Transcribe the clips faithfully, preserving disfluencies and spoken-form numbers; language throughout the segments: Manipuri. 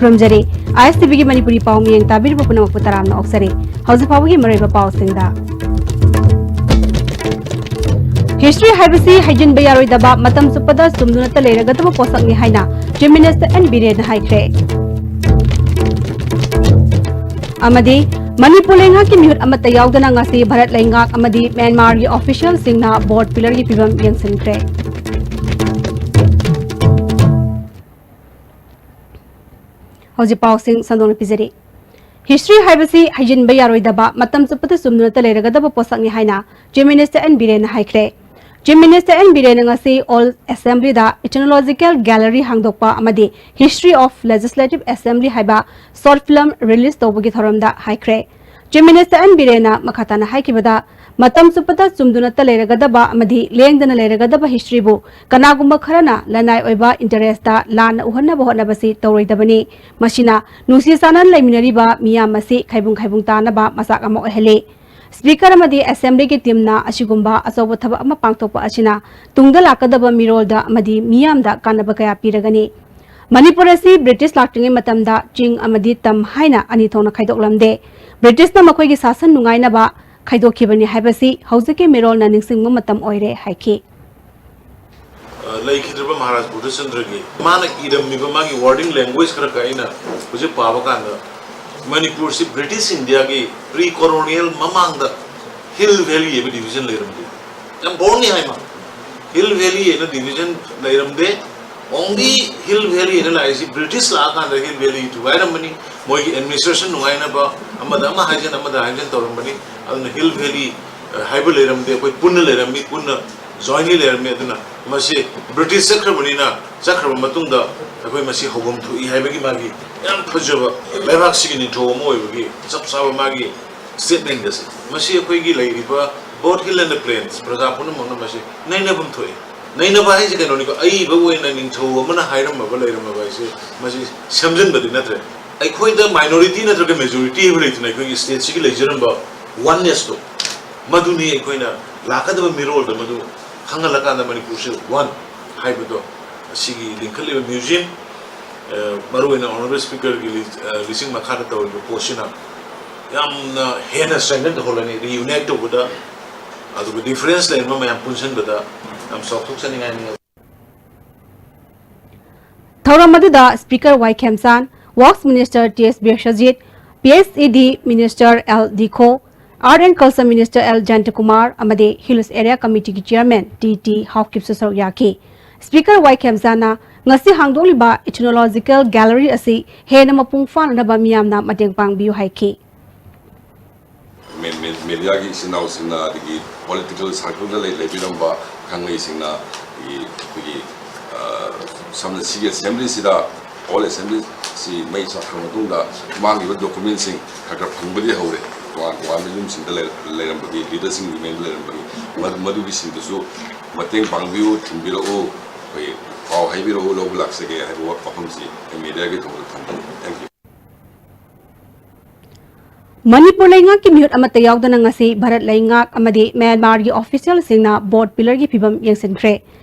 ꯈꯨꯔꯨꯝꯖꯔꯤ꯫ ꯑꯥꯏ ꯑꯦꯁ ꯇꯤ ꯚꯤꯒꯤ ꯃꯅꯤꯄꯨꯔꯤ ꯄꯥꯎ ꯃꯤꯠꯌꯦꯡ ꯇꯥꯕꯤꯔꯤꯕ ꯄꯨꯝꯅꯃꯛꯄꯨ ꯇꯔꯥꯝꯅ ꯑꯣꯛꯆꯔꯤ꯫ ꯍꯧꯖꯤꯛ ꯐꯥꯎꯕꯒꯤ ꯃꯔꯨꯑꯣꯏꯕ ꯄꯥꯎꯁꯤꯡꯗ, ꯍꯤꯁꯇ꯭ꯔꯤ ꯍꯥꯏꯕꯁꯤ ꯍꯩꯖꯤꯟꯕ ꯌꯥꯔꯣꯏꯗꯕ, ꯃꯇꯝ ꯆꯨꯞꯄꯗ ꯆꯨꯝꯗꯨꯅꯇ ꯂꯩꯔꯒꯗꯕ ꯄꯣꯠꯁꯛꯅꯤ ꯍꯥꯏꯅ ꯆꯤꯐ ꯃꯤꯅꯤꯁꯇꯔ ꯑꯦꯟ ꯕꯤꯔꯦꯟꯅ ꯍꯥꯏꯈ꯭ꯔꯦ꯫ ꯑꯃꯗꯤ ꯃꯅꯤꯄꯨꯔ ꯂꯩꯉꯥꯛꯀꯤ ꯃꯤꯍꯨꯠ ꯑꯃꯠꯇ ꯌꯥꯎꯗꯅ ꯉꯁꯤ ꯚꯥꯔꯠ ꯂꯩꯉꯥꯛ ꯑꯃꯗꯤ ꯃ꯭ꯌꯥꯟꯃꯥꯔꯒꯤ ꯑꯣꯐꯤꯁꯤꯌꯦꯜꯁꯤꯡꯅ ꯕꯣꯔꯗ ꯄꯤꯂꯔꯒꯤ ꯐꯤꯕꯝ ꯌꯦꯡꯁꯤꯟꯈ꯭ꯔꯦ꯫ ꯍꯧꯖꯤꯛ ꯄꯥꯎꯁꯤꯡ ꯁꯟꯗꯣꯛꯅ ꯄꯤꯖꯔꯤ꯫ ꯍꯤꯁꯇ꯭ꯔꯤ ꯍꯥꯏꯕꯁꯤ ꯍꯩꯖꯤꯟꯕ ꯌꯥꯔꯣꯏꯗꯕ, ꯃꯇꯝ ꯆꯨꯞꯄꯗ ꯆꯨꯝꯗꯨꯅꯇ ꯂꯩꯔꯒꯗꯕ ꯄꯣꯠꯁꯛꯅꯤ ꯍꯥꯏꯅ ꯆꯤꯐ ꯃꯤꯅꯤꯁꯇꯔ ꯑꯦꯟ ꯕꯤꯔꯦꯟꯅ ꯍꯥꯏꯈ꯭ꯔꯦ꯫ ꯆꯤꯐ ꯃꯤꯅꯤꯁꯇꯔ ꯑꯦꯟ ꯕꯤꯔꯦꯟꯅ ꯉꯁꯤ ꯑꯣꯜ ꯑꯦꯁꯦꯝꯕ꯭ꯂꯤꯗ Ethnological Gallery ꯍꯥꯡꯗꯣꯛꯄ ꯑꯃꯗꯤ History of Legislative Assembly ꯍꯥꯏꯕ ꯁꯣꯔꯠ ꯐꯤꯂꯝ ꯔꯤꯂꯤꯖ ꯇꯧꯕꯒꯤ ꯊꯧꯔꯝꯗ ꯍꯥꯏꯈ꯭ꯔꯦ꯫ ꯆꯤꯐ ꯃꯤꯅꯤꯁꯇꯔ ꯑꯦꯟ ꯕꯤꯔꯦꯟꯅ ꯃꯈꯥ ꯇꯥꯅ ꯍꯥꯏꯈꯤꯕꯗ, ꯃꯇꯝ ꯆꯨꯞꯄꯗ ꯆꯨꯝꯗꯨꯅꯇ ꯂꯩꯔꯒꯗꯕ ꯑꯃꯗꯤ ꯂꯦꯡꯗꯅ ꯂꯩꯔꯒꯗꯕ ꯍꯤꯁꯇ꯭ꯔꯤꯕꯨ ꯀꯅꯥꯒꯨꯝꯕ ꯈꯔꯅ ꯂꯅꯥꯏ ꯑꯣꯏꯕ ꯏꯟꯇꯔꯦꯁꯇ ꯂꯥꯟꯅ ꯎꯍꯟꯅꯕ ꯍꯣꯠꯅꯕꯁꯤ ꯇꯧꯔꯣꯏꯗꯕꯅꯤ꯫ ꯃꯁꯤꯅ ꯅꯨꯡꯁꯤ ꯆꯥꯟꯅꯅ ꯂꯩꯃꯤꯟꯅꯔꯤꯕ ꯃꯤꯌꯥꯝ ꯑꯁꯤ ꯈꯥꯏꯕꯨꯡ ꯈꯥꯏꯕꯨꯡ ꯇꯥꯅꯕ ꯃꯆꯥꯛ ꯑꯃ ꯑꯣꯏꯍꯜꯂꯤ꯫ ꯁ꯭ꯄꯤꯀꯔ ꯑꯃꯗꯤ ꯑꯦꯁꯦꯝꯕ꯭ꯂꯤꯒꯤ ꯇꯤꯝꯅ ꯑꯁꯤꯒꯨꯝꯕ ꯑꯆꯧꯕ ꯊꯕꯛ ꯑꯃ ꯄꯥꯡꯊꯣꯛꯄ ꯑꯁꯤꯅ ꯇꯨꯡꯗ ꯂꯥꯛꯀꯗꯕ ꯃꯤꯔꯣꯜꯗ ꯑꯃꯗꯤ ꯃꯤꯌꯥꯝꯗ ꯀꯥꯟꯅꯕ ꯀꯌꯥ ꯄꯤꯔꯒꯅꯤ꯫ ꯃꯅꯤꯄꯨꯔ ꯑꯁꯤ ꯕ꯭ꯔꯤꯇꯤꯁ ꯂꯥꯛꯇ꯭ꯔꯤꯉꯩ ꯃꯇꯝꯗ ꯆꯤꯡ ꯑꯃꯗꯤ ꯇꯝ ꯍꯥꯏꯅ ꯑꯅꯤ ꯊꯣꯛꯅ ꯈꯥꯏꯗꯣꯛꯂꯝꯗꯦ꯫ ꯕ꯭ꯔꯤꯇꯤꯁꯅ ꯃꯈꯣꯏꯒꯤ ꯁꯥꯁꯟ ꯅꯨꯡꯉꯥꯏꯅꯕ ꯈꯥꯏꯗꯣꯛꯈꯤꯕꯅꯤ ꯍꯥꯏꯕꯁꯤ ꯍꯧꯖꯤꯛꯀꯤ ꯃꯤꯔꯣꯜꯅ ꯅꯤꯡꯁꯤꯡꯕ ꯃꯇꯝ ꯑꯣꯏꯔꯦ ꯍꯥꯏꯈꯤ꯫ ꯑ, ꯂꯩꯈꯤꯗ꯭ꯔꯕ ꯃꯍꯥꯔꯥꯖ ꯕꯨꯙꯆꯟꯗ꯭ꯔꯒꯤ ꯃꯥꯅ ꯏꯔꯝꯃꯤꯕ ꯃꯥꯒꯤ wording language ꯈꯔ ꯈꯛ ꯑꯩꯅ ꯍꯧꯖꯤꯛ ꯄꯥꯕ ꯀꯥꯟꯗ, ꯃꯅꯤꯄꯨꯔꯁꯤ ꯕ꯭ꯔꯤꯇꯤꯁ ꯏꯟꯗꯤꯌꯥꯒꯤ pre colonial ꯃꯃꯥꯡꯗ ꯍꯤꯜ ꯚꯦꯂꯤ ꯍꯥꯏꯕ ꯗꯤꯚꯤꯖꯟ ꯂꯩꯔꯝꯗꯦ꯫ ꯌꯥꯝ ꯕꯣꯜꯅꯤ ꯍꯥꯏ ꯃꯥ꯫ ꯍꯤꯜ ꯚꯦꯂꯤ ꯍꯥꯏꯅ ꯗꯤꯚꯤꯖꯟ ꯂꯩꯔꯝꯗꯦ꯫ Only ꯍꯤꯜ ꯚꯦꯂꯤ ꯍꯥꯏꯅ ꯂꯥꯛꯏꯁꯤ ꯕ꯭ꯔꯤꯇꯤꯁ ꯂꯥꯛꯑꯀꯥꯟꯗ ꯍꯤꯜ ꯚꯦꯂꯤ ꯊꯨꯒꯥꯏꯔꯝꯕꯅꯤ꯫ ꯃꯣꯏꯒꯤ ꯑꯦꯗꯃꯤꯅꯤꯁꯇ꯭ꯔꯦꯁꯟ ꯅꯨꯡꯉꯥꯏꯅꯕ ꯑꯃꯗ ꯑꯃ ꯍꯥꯏꯖꯟ, ꯑꯃꯗ ꯍꯥꯏꯖꯟ ꯇꯧꯔꯝꯕꯅꯤ꯫ ꯑꯗꯨꯅ ꯍꯤꯜ ꯚꯦꯂꯤ, ꯑ, ꯍꯥꯏꯕ ꯂꯩꯔꯝꯗꯦ꯫ ꯑꯩꯈꯣꯏ ꯄꯨꯟꯅ ꯂꯩꯔꯝꯃꯤ, ꯄꯨꯟꯅ jointly ꯂꯩꯔꯝꯃꯤ꯫ ꯑꯗꯨꯅ ꯃꯁꯤ ꯕ꯭ꯔꯤꯇꯤꯁ ꯆꯠꯈ꯭ꯔꯕꯅꯤꯅ, ꯆꯠꯈ꯭ꯔꯕ ꯃꯇꯨꯡꯗ ꯑꯩꯈꯣꯏ ꯃꯁꯤ ꯍꯧꯐꯝ ꯊꯣꯛꯏ ꯍꯥꯏꯕꯒꯤ ꯃꯥꯒꯤ ꯌꯥꯝ ꯐꯖꯕ, ꯂꯩꯕꯥꯛꯁꯤꯒꯤ ꯅꯤꯡꯊꯧ ꯑꯃ ꯑꯣꯏꯕꯒꯤ ꯆꯞ ꯆꯥꯕ ꯃꯥꯒꯤ statement ꯑꯁꯤ꯫ ꯃꯁꯤ ꯑꯩꯈꯣꯏꯒꯤ ꯂꯩꯔꯤꯕ both hill and the plains ꯄ꯭ꯔꯖꯥ ꯄꯨꯝꯅꯃꯛꯅ ꯃꯁꯤ ꯅꯩꯅꯐꯝ ꯊꯣꯛꯏ꯫ ꯅꯩꯅꯕ ꯍꯥꯏꯁꯦ ꯀꯩꯅꯣꯅꯤꯀꯣ, ꯑꯏꯕ ꯑꯣꯏꯅ ꯅꯤꯡꯊꯧ ꯑꯃꯅ ꯍꯥꯏꯔꯝꯃꯕ ꯂꯩꯔꯝꯃꯕ ꯍꯥꯏꯁꯦ ꯃꯁꯤ ꯁꯦꯝꯖꯤꯟꯕꯗꯤ ꯅꯠꯇ꯭ꯔꯦ꯫ ꯑꯩꯈꯣꯏꯗ minority ꯅꯠꯇ꯭ꯔꯒ majority ꯍꯥꯏꯕ ꯂꯩꯇꯅ ꯑꯩꯈꯣꯏꯒꯤ stateꯁꯤꯒꯤ ꯂꯩꯖꯔꯝꯕ onenessꯇꯣ, ꯃꯗꯨꯅꯤ ꯑꯩꯈꯣꯏꯅ ꯂꯥꯛꯀꯗꯕ ꯃꯤꯔꯣꯜꯗ ꯃꯗꯨ ꯈꯪꯍꯜꯂꯀꯥꯟꯗ ꯃꯅꯤꯄꯨꯔꯁꯦ one ꯍꯥꯏꯕꯗꯣ, ꯑꯁꯤꯒꯤ ꯂꯤꯡꯈꯠꯂꯤꯕ museum ꯃꯔꯨꯑꯣꯏꯅ ꯑꯣꯅꯔꯦꯕꯜ ꯁ꯭ꯄꯤꯀꯔꯒꯤ ꯂꯤꯆꯤꯡ ꯃꯈꯥꯗ ꯇꯧꯔꯤꯕ ꯄꯣꯠꯁꯤꯅ ꯌꯥꯝꯅ ꯍꯦꯟꯅ ꯁ꯭ꯇ꯭ꯔꯦꯡꯊꯟ ꯇꯧꯍꯜꯂꯅꯤ꯫ ꯔꯤꯌꯨꯅꯥꯏꯠ ꯇꯧꯕꯗ, ꯑꯗꯨꯒ ꯗꯤꯐꯔꯦꯟꯁ ꯂꯩꯔꯝꯕ ꯃꯌꯥꯝ ꯄꯨꯟꯁꯤꯟꯕꯗ ꯌꯥꯝ ꯆꯥꯎꯊꯣꯛꯆꯅꯤꯡꯉꯥꯏꯅꯤ꯫ ꯊꯧꯔꯝ ꯑꯗꯨꯗ speaker Y Khemchand, works minister T S Biswajit, P H E D minister L Dikho, art and culture minister L Jayantakumar ꯑꯃꯗꯤ ꯍꯤꯜꯁ ꯑꯦꯔꯤꯌꯥ ꯀꯃꯤꯇꯤꯒꯤ ꯆꯤꯌꯔꯃꯦꯟ ꯇꯤ ꯇꯤ ꯍꯥꯎꯀꯤꯞꯁꯨ ꯁꯔꯨꯛ ꯌꯥꯈꯤ꯫ ꯁ꯭ꯄꯤꯀꯔ ꯋꯥꯏ ꯈꯦꯝꯆꯥꯟꯅ ꯉꯁꯤ ꯍꯥꯡꯗꯣꯛꯂꯤꯕ ꯏꯊꯤꯅꯣꯂꯣꯖꯤꯀꯦꯜ ꯒꯦꯂꯔꯤ ꯑꯁꯤ ꯍꯦꯟꯅ ꯃꯄꯨꯡ ꯐꯥꯅꯅꯕ ꯃꯤꯌꯥꯝꯅ ꯃꯇꯦꯡ ꯄꯥꯡꯕꯤꯌꯨ ꯍꯥꯏꯈꯤ꯫ ꯃꯦ- ꯃꯦ- ꯃꯦꯗꯤꯌꯥꯒꯤ ꯏꯆꯤꯟ ꯏꯅꯥꯎꯁꯤꯡꯅ, ꯑꯗꯒꯤ ꯄꯣꯂꯤꯇꯤꯀꯦꯜ ꯁꯥꯔꯀꯜꯗ ꯂꯩ- ꯂꯩꯕꯤꯔꯝꯕ ꯈꯪꯂꯩꯁꯤꯡꯅ ꯑꯩꯈꯣꯏꯒꯤ, ꯑꯩꯈꯣꯏꯒꯤ, ꯑ, ꯁꯝꯅ ꯁꯤꯒꯤ ꯑꯦꯁꯦꯝꯕ꯭ꯂꯤꯁꯤꯗ, ꯑꯣꯜ ꯑꯦꯁꯦꯝꯕ꯭ꯂꯤꯁꯤ ꯃꯩ ꯆꯥꯛꯈ꯭ꯔ ꯃꯇꯨꯡꯗ ꯃꯥꯡꯈꯤꯕ ꯗꯣꯀꯨꯃꯦꯟꯁꯤꯡ ꯈꯔ ꯈꯔ ꯐꯪꯕꯗꯤ ꯍꯧꯔꯦ꯫ ꯇꯣꯉꯥꯟ ꯇꯣꯉꯥꯟꯕ ꯌꯨꯝꯁꯤꯡꯗ ꯂꯩ- ꯂꯩꯔꯝꯕꯒꯤ, ꯂꯤꯗꯔꯁꯤꯡꯒꯤ ꯃꯌꯨꯝꯗ ꯂꯩꯔꯝꯕꯒꯤ, ꯃ- ꯃꯗꯨꯒꯤꯁꯤꯡꯗꯨꯁꯨ ꯃꯇꯦꯡ ꯄꯥꯡꯕꯤꯌꯨ, ꯊꯤꯟꯕꯤꯔꯛꯎ, ꯑꯩꯈꯣꯏ ꯄꯥꯎ ꯍꯥꯏꯕꯤꯔꯛꯎ, ꯂꯧꯕ ꯂꯥꯛꯆꯒꯦ ꯍꯥꯏꯕ ꯋꯥ- ꯋꯥꯐꯝꯁꯤ ꯑꯩ ꯃꯦꯗꯤꯌꯥꯒꯤ ꯊꯣꯡꯗ ꯊꯝꯖꯒꯦ꯫ Thank you. ꯃꯅꯤꯄꯨꯔ ꯂꯩꯉꯥꯛꯀꯤ ꯃꯤꯍꯨꯠ ꯑꯃꯠꯇ ꯌꯥꯎꯗꯅ ꯉꯁꯤ ꯚꯥꯔꯠ ꯂꯩꯉꯥꯛ ꯑꯃꯗꯤ ꯃ꯭ꯌꯥꯟꯃꯥꯔꯒꯤ ꯑꯣꯐꯤꯁꯤꯌꯦꯜꯁꯤꯡꯅ ꯕꯣꯔꯗ ꯄꯤꯂꯔꯒꯤ ꯐꯤꯕꯝ ꯌꯦꯡꯁꯤꯟꯈ꯭ꯔꯦ꯫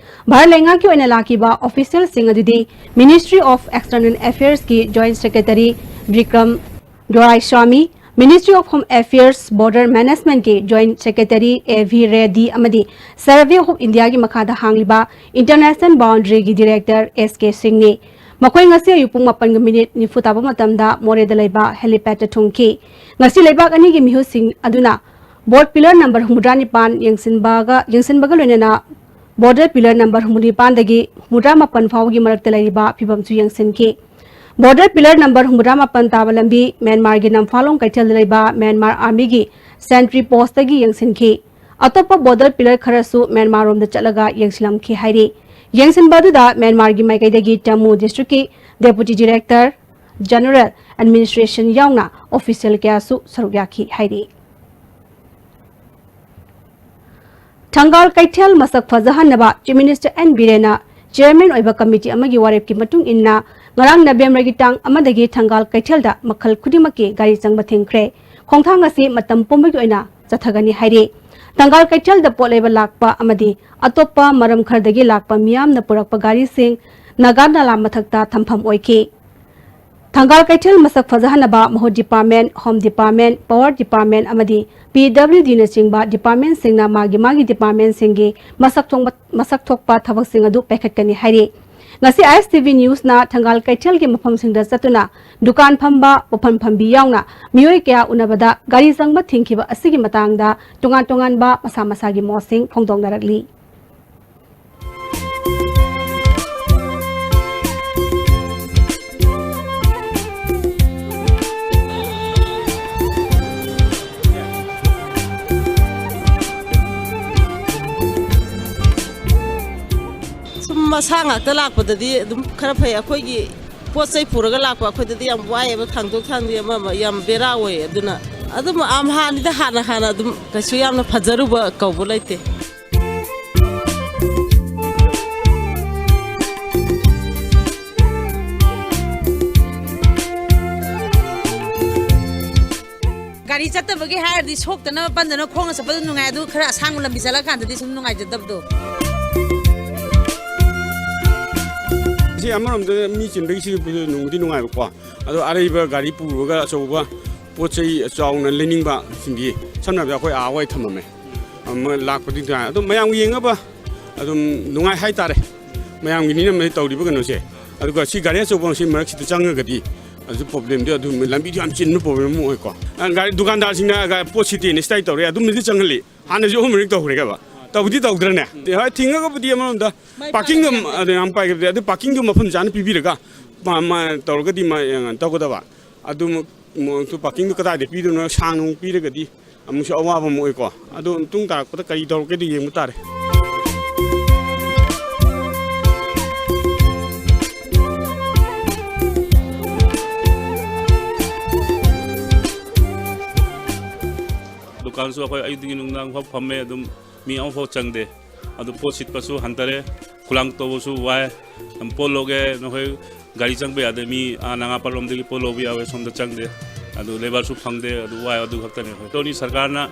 ꯚꯥꯔꯠ ꯂꯩꯉꯥꯛꯀꯤ ꯑꯣꯏꯅ ꯂꯥꯛꯈꯤꯕ ꯑꯣꯐꯤꯁꯤꯌꯦꯜꯁꯤꯡ ꯑꯗꯨꯗꯤ Ministry of External Affairsꯀꯤ Joint Secretary Bikram Doraiswami, Ministry of Home Affairs Border Managementꯀꯤ Joint Secretary A V Reddy ꯑꯃꯗꯤ Survey of Indiaꯒꯤ ꯃꯈꯥꯗ ꯍꯥꯡꯂꯤꯕ International Boundaryꯒꯤ Director ꯑꯦꯁ ꯀꯦ ꯁꯤꯡꯅꯤ꯫ ꯃꯈꯣꯏ ꯉꯁꯤ ꯑꯌꯨꯛ ꯄꯨꯡ ꯃꯥꯄꯟꯒ ꯃꯤꯅꯤꯠ ꯅꯤꯐꯨ ꯇꯥꯕ ꯃꯇꯝꯗ ꯃꯣꯔꯦꯗ ꯂꯩꯕ ꯍꯦꯂꯤꯄꯦꯗꯇ ꯊꯨꯡꯈꯤ꯫ ꯉꯁꯤ ꯂꯩꯕꯥꯛ ꯑꯅꯤꯒꯤ ꯃꯤꯍꯨꯠꯁꯤꯡ ꯑꯗꯨꯅ ꯕꯣꯔꯗ ꯄꯤꯂꯔ ꯅꯝꯕꯔ ꯍꯨꯝꯐꯨꯇꯔꯥ ꯅꯤꯄꯥꯟ ꯌꯦꯡꯁꯤꯟꯕꯒ, ꯌꯦꯡꯁꯤꯟꯕꯒ ꯂꯣꯏꯅꯅ ꯕꯣꯔꯗꯔ ꯄꯤꯂꯔ ꯅꯝꯕꯔ ꯍꯨꯝꯐꯨ ꯅꯤꯄꯥꯟꯗꯒꯤ ꯍꯨꯝꯐꯨꯇꯔꯥ ꯃꯥꯄꯟ ꯐꯥꯎꯕꯒꯤ ꯃꯔꯛꯇ ꯂꯩꯔꯤꯕ ꯐꯤꯕꯝꯁꯨ ꯌꯦꯡꯁꯤꯟꯈꯤ꯫ ꯕꯣꯔꯗꯔ ꯄꯤꯂꯔ ꯅꯝꯕꯔ ꯍꯨꯝꯐꯨꯇꯔꯥ ꯃꯥꯄꯟ ꯇꯥꯕ ꯂꯝꯕꯤ ꯃ꯭ꯌꯥꯟꯃꯥꯔꯒꯤ ꯅꯝꯐꯥꯂꯣꯡ ꯀꯩꯊꯦꯜꯗ ꯂꯩꯕ ꯃ꯭ꯌꯥꯟꯃꯥꯔ ꯑꯥꯔꯃꯤꯒꯤ ꯁꯦꯟꯇ꯭ꯔꯤ ꯄꯣꯁꯇꯒꯤ ꯌꯦꯡꯁꯤꯟꯈꯤ꯫ ꯑꯇꯣꯞꯄ ꯕꯣꯔꯗꯔ ꯄꯤꯂꯔ ꯈꯔꯁꯨ ꯃ꯭ꯌꯥꯟꯃꯥꯔꯔꯣꯝꯗ ꯆꯠꯂꯒ ꯌꯦꯡꯁꯤꯜꯂꯝꯈꯤ ꯍꯥꯏꯔꯤ꯫ ꯌꯦꯡꯁꯤꯟꯕ ꯑꯗꯨꯗ ꯃ꯭ꯌꯥꯟꯃꯥꯔꯒꯤ ꯃꯥꯏꯀꯩꯗꯒꯤ ꯇꯃꯨ ꯗꯤꯁꯇ꯭ꯔꯤꯛꯀꯤ ꯗꯦꯄꯨꯇꯤ ꯗꯤꯔꯦꯛꯇꯔ ꯖꯦꯅꯔꯦꯜ ꯑꯦꯗꯃꯤꯅꯤꯁꯇ꯭ꯔꯦꯁꯟ ꯌꯥꯎꯅ ꯑꯣꯐꯤꯁꯤꯌꯦꯜ ꯀꯌꯥꯁꯨ ꯁꯔꯨꯛ ꯌꯥꯈꯤ ꯍꯥꯏꯔꯤ꯫ ꯊꯪꯒꯥꯜ ꯀꯩꯊꯦꯜ ꯃꯁꯛ ꯐꯖꯍꯟꯅꯕ ꯆꯤꯐ ꯃꯤꯅꯤꯁꯇꯔ ꯑꯦꯟ ꯕꯤꯔꯦꯟꯅ ꯆꯤꯌꯔꯃꯦꯟ ꯑꯣꯏꯕ ꯀꯃꯤꯇꯤ ꯑꯃꯒꯤ ꯋꯥꯔꯦꯞꯀꯤ ꯃꯇꯨꯡ ꯏꯟꯅ ꯉꯔꯥꯡ ꯅꯕꯦꯝꯕꯔꯒꯤ ꯇꯥꯡ ꯑꯃꯗꯒꯤ ꯊꯪꯒꯥꯜ ꯀꯩꯊꯦꯜꯗ ꯃꯈꯜ ꯈꯨꯗꯤꯡꯃꯛꯀꯤ ꯒꯥꯔꯤ ꯆꯪꯕ ꯊꯤꯡꯈ꯭ꯔꯦ꯫ ꯈꯣꯡꯊꯥꯡ ꯑꯁꯤ ꯃꯇꯝ ꯄꯨꯝꯕꯒꯤ ꯑꯣꯏꯅ ꯆꯠꯊꯒꯅꯤ ꯍꯥꯏꯔꯤ꯫ ꯊꯪꯒꯥꯜ ꯀꯩꯊꯦꯜꯗ ꯄꯣꯠ ꯂꯩꯕ ꯂꯥꯛꯄ ꯑꯃꯗꯤ ꯑꯇꯣꯞꯄ ꯃꯔꯝ ꯈꯔꯗꯒꯤ ꯂꯥꯛꯄ ꯃꯤꯌꯥꯝꯅ ꯄꯨꯔꯛꯄ ꯒꯥꯔꯤꯁꯤꯡ ꯅꯥꯒꯥ ꯅꯂꯥ ꯃꯊꯛꯇ ꯊꯝꯐꯝ ꯑꯣꯏꯈꯤ꯫ ꯊꯪꯒꯥꯜ ꯀꯩꯊꯦꯜ ꯃꯁꯛ ꯐꯖꯍꯟꯅꯕ ꯃꯍꯨꯠ department, home department, power department ꯑꯃꯗꯤ ꯄꯤ ꯗꯕ꯭ꯂꯤꯎ ꯗꯤꯅꯆꯤꯡꯕ ꯗꯤꯄꯥꯔꯠꯃꯦꯟꯁꯤꯡꯅ ꯃꯥꯒꯤ ꯃꯥꯒꯤ ꯗꯤꯄꯥꯔꯠꯃꯦꯟꯁꯤꯡꯒꯤ ꯃꯁꯛ ꯊꯣꯡꯕ-, ꯃꯁꯛ ꯊꯣꯛꯄ ꯊꯕꯛꯁꯤꯡ ꯑꯗꯨ ꯄꯥꯏꯈꯠꯀꯅꯤ ꯍꯥꯏꯔꯤ꯫ ꯉꯁꯤ ꯑꯥꯏ ꯑꯦꯁ ꯇꯤ ꯚꯤ ꯅ꯭ꯌꯨꯁꯅ ꯊꯪꯒꯥꯜ ꯀꯩꯊꯦꯜꯒꯤ ꯃꯐꯝꯁꯤꯡꯗ ꯆꯠꯇꯨꯅ ꯗꯨꯀꯥꯟ ꯐꯝꯕ, ꯄꯣꯠꯐꯝ ꯐꯝꯕꯤ ꯌꯥꯎꯅ ꯃꯤꯑꯣꯏ ꯀꯌꯥ ꯎꯅꯕꯗ ꯒꯥꯔꯤ ꯆꯪꯕ ꯊꯤꯡꯈꯤꯕ ꯑꯁꯤꯒꯤ ꯃꯇꯥꯡꯗ ꯇꯣꯉꯥꯟ ꯇꯣꯉꯥꯟꯕ ꯃꯁꯥ ꯃꯁꯥꯒꯤ ꯃꯣꯠꯁꯤꯡ ꯐꯣꯡꯗꯣꯛꯅꯔꯛꯂꯤ꯫ ꯁꯨꯝ ꯃꯁꯥ ꯉꯥꯛꯇ ꯂꯥꯛꯄꯗꯗꯤ ꯑꯗꯨꯝ ꯈꯔ ꯐꯩ꯫ ꯑꯩꯈꯣꯏꯒꯤ ꯄꯣꯠ ꯆꯩ ꯄꯨꯔꯒ ꯂꯥꯛꯄ ꯑꯩꯈꯣꯏꯗꯗꯤ ꯌꯥꯝ ꯋꯥꯏꯑꯦꯕ, ꯊꯥꯡꯗꯣꯛ ꯊꯥꯡꯖꯤꯟ ꯑꯃ ꯑꯃ ꯌꯥꯝ ꯕꯦꯔꯥ ꯑꯣꯏꯌꯦ꯫ ꯑꯗꯨꯅ ꯑꯗꯨꯝ ꯑꯝꯍꯥꯅꯤꯗ, ꯍꯥꯟꯅ ꯍꯥꯟꯅ ꯑꯗꯨꯝ ꯀꯩꯁꯨ ꯌꯥꯝꯅ ꯐꯖꯔꯨꯕ ꯀꯧꯕ ꯂꯩꯇꯦ꯫ ꯒꯥꯔꯤ ꯆꯠꯇꯕꯒꯤ ꯍꯥꯏꯔꯗꯤ ꯁꯣꯛꯇꯅꯕ ꯄꯟꯗꯅ ꯈꯣꯡꯅ ꯆꯠꯄꯗ ꯅꯨꯡꯉꯥꯏ, ꯑꯗꯨ ꯈꯔ ꯑꯁꯥꯡꯕ ꯂꯝꯕꯤ ꯆꯠꯂꯀꯥꯟꯗꯗꯤ ꯁꯨꯝ ꯅꯨꯡꯉꯥꯏꯖꯗꯕꯗꯣ꯫ ꯁꯤ ꯑꯃꯔꯣꯝꯗ ꯃꯤ ꯆꯤꯟꯕꯒꯤ ꯁꯤ ꯅꯨꯡꯕꯨꯗꯤ ꯅꯨꯡꯉꯥꯏꯕꯀꯣ, ꯑꯗꯣ ꯑꯔꯩꯕ ꯒꯥꯔꯤ ꯄꯨꯔꯒ ꯑꯆꯧꯕ ꯄꯣꯠ ꯆꯩ ꯆꯥꯎꯅ ꯂꯩꯅꯤꯡꯕꯁꯤꯡꯗꯤ, ꯁꯝꯅ ꯍꯥꯏꯔꯕꯗ ꯑꯩꯈꯣꯏ ꯑꯥ ꯋꯥꯏ ꯊꯝꯃꯝꯃꯦ, ꯑꯃ ꯂꯥꯛꯄꯗꯤ ꯅꯨꯡꯉꯥꯏ꯫ ꯑꯗꯣ ꯃꯌꯥꯝꯒꯤ ꯌꯦꯡꯅꯕ ꯑꯗꯨꯝ ꯅꯨꯡꯉꯥꯏ ꯍꯥꯏꯇꯥꯔꯦ꯫ ꯃꯌꯥꯝꯒꯤꯅꯤꯅ ꯃꯁꯤ ꯇꯧꯔꯤꯕ ꯀꯩꯅꯣꯁꯦ꯫ ꯑꯗꯨꯒ ꯁꯤ ꯒꯥꯔꯤ ꯑꯆꯧꯕ ꯁꯤ ꯃꯔꯛꯁꯤꯗ ꯆꯪꯉꯒꯗꯤ ꯑꯗꯨ ꯄ꯭ꯔꯣꯕ꯭ꯂꯦꯝꯗꯤ ꯑꯗꯨꯝ ꯂꯝꯕꯤꯗꯨ ꯌꯥꯝ ꯆꯤꯟꯕ ꯄ꯭ꯔꯣꯕ꯭ꯂꯦꯝ ꯑꯃ ꯑꯣꯏꯀꯣ꯫ ꯑ, ꯒꯥꯔꯤ ꯗꯨꯀꯥꯟꯗꯥꯔꯁꯤꯡꯅ ꯒꯥ-, ꯄꯣꯠ ꯁꯤꯠꯇꯦꯅ ꯁ꯭ꯇꯥꯏꯜ ꯇꯧꯔꯦ, ꯑꯗꯨꯝꯕꯗꯤ ꯆꯪꯍꯜꯂꯤ꯫ ꯍꯥꯟꯅꯁꯨ ꯑꯍꯨꯝ ꯃꯔꯤꯛ ꯇꯧꯈ꯭ꯔꯦ ꯀꯩꯕ꯫ ꯇꯧꯗꯤ ꯇꯧꯗ꯭ꯔꯅꯦ? ꯍꯣꯏ, ꯊꯤꯡꯉꯒꯕꯨꯗꯤ ꯑꯃꯔꯣꯝꯗ ꯃꯥꯏ ꯄꯥꯔꯀꯤꯡꯗꯣ, ꯄꯥꯛꯑꯗꯤ ꯌꯥꯝ ꯐꯩ꯫ ꯑꯗꯨ ꯌꯥꯝ ꯄꯥꯏꯈꯤꯕꯗꯤ, ꯑꯗꯨ ꯄꯥꯔꯀꯤꯡꯗꯣ ꯃꯐꯝ ꯆꯥꯅ ꯄꯤꯕꯤꯔꯒ ꯃꯥ, ꯃꯥ ꯇꯧꯔꯒꯗꯤ ꯃꯥ, ꯑ, ꯇꯧꯒꯗꯕ꯫ ꯑꯗꯨꯃꯛ ꯃꯣꯏꯁꯨ ꯄꯥꯔꯀꯤꯡꯗꯨ ꯀꯗꯥꯏꯗ ꯄꯤꯗꯣꯏꯅꯣ, ꯁꯥꯡꯅ ꯑꯃꯨꯛ ꯄꯤꯔꯒꯗꯤ ꯑꯃꯨꯛꯁꯨ ꯑꯋꯥꯕ ꯑꯃ ꯑꯣꯏꯀꯣ꯫ ꯑꯗꯨ ꯃꯇꯨꯡ ꯇꯥꯔꯛꯄꯗ ꯀꯔꯤ ꯇꯧꯔꯛꯀꯦꯗꯣ ꯌꯦꯡꯕ ꯇꯥꯔꯦ꯫ ꯗꯨꯀꯥꯟꯁꯨ ꯑꯩꯈꯣꯏ ꯑꯌꯨꯛꯇꯒꯤ ꯅꯨꯡꯗꯥꯡ ꯐꯥꯎ ꯐꯝꯃꯦ, ꯑꯗꯨꯝ ꯃꯤ ꯑꯃꯐꯥꯎ ꯆꯪꯗꯦ꯫ ꯑꯗꯨ ꯄꯣꯠ ꯁꯤꯠꯄꯁꯨ ꯍꯟꯊꯔꯦ, ꯈꯨꯂꯥꯡ ꯇꯧꯕꯁꯨ ꯋꯥꯏ꯫ ꯄꯣꯠ ꯂꯧꯒꯦ ꯅꯈꯣꯏ ꯒꯥꯔꯤ ꯆꯪꯕ ꯌꯥꯗꯦ, ꯃꯤ ꯑꯥ ꯅꯉꯥꯄꯥꯜꯂꯣꯝꯗꯒꯤ ꯄꯣꯠ ꯂꯧꯕ ꯌꯥꯎꯋꯦ, ꯁꯣꯝꯗ ꯆꯪꯗꯦ꯫ ꯑꯗꯨ ꯂꯦꯕꯔꯁꯨ ꯐꯪꯗꯦ, ꯑꯗꯨ ꯋꯥꯏ, ꯑꯗꯨ ꯈꯛꯇꯅꯦ ꯑꯩꯈꯣꯏ꯫ ꯇꯧꯅꯤ ꯁꯔꯀꯥꯔꯅ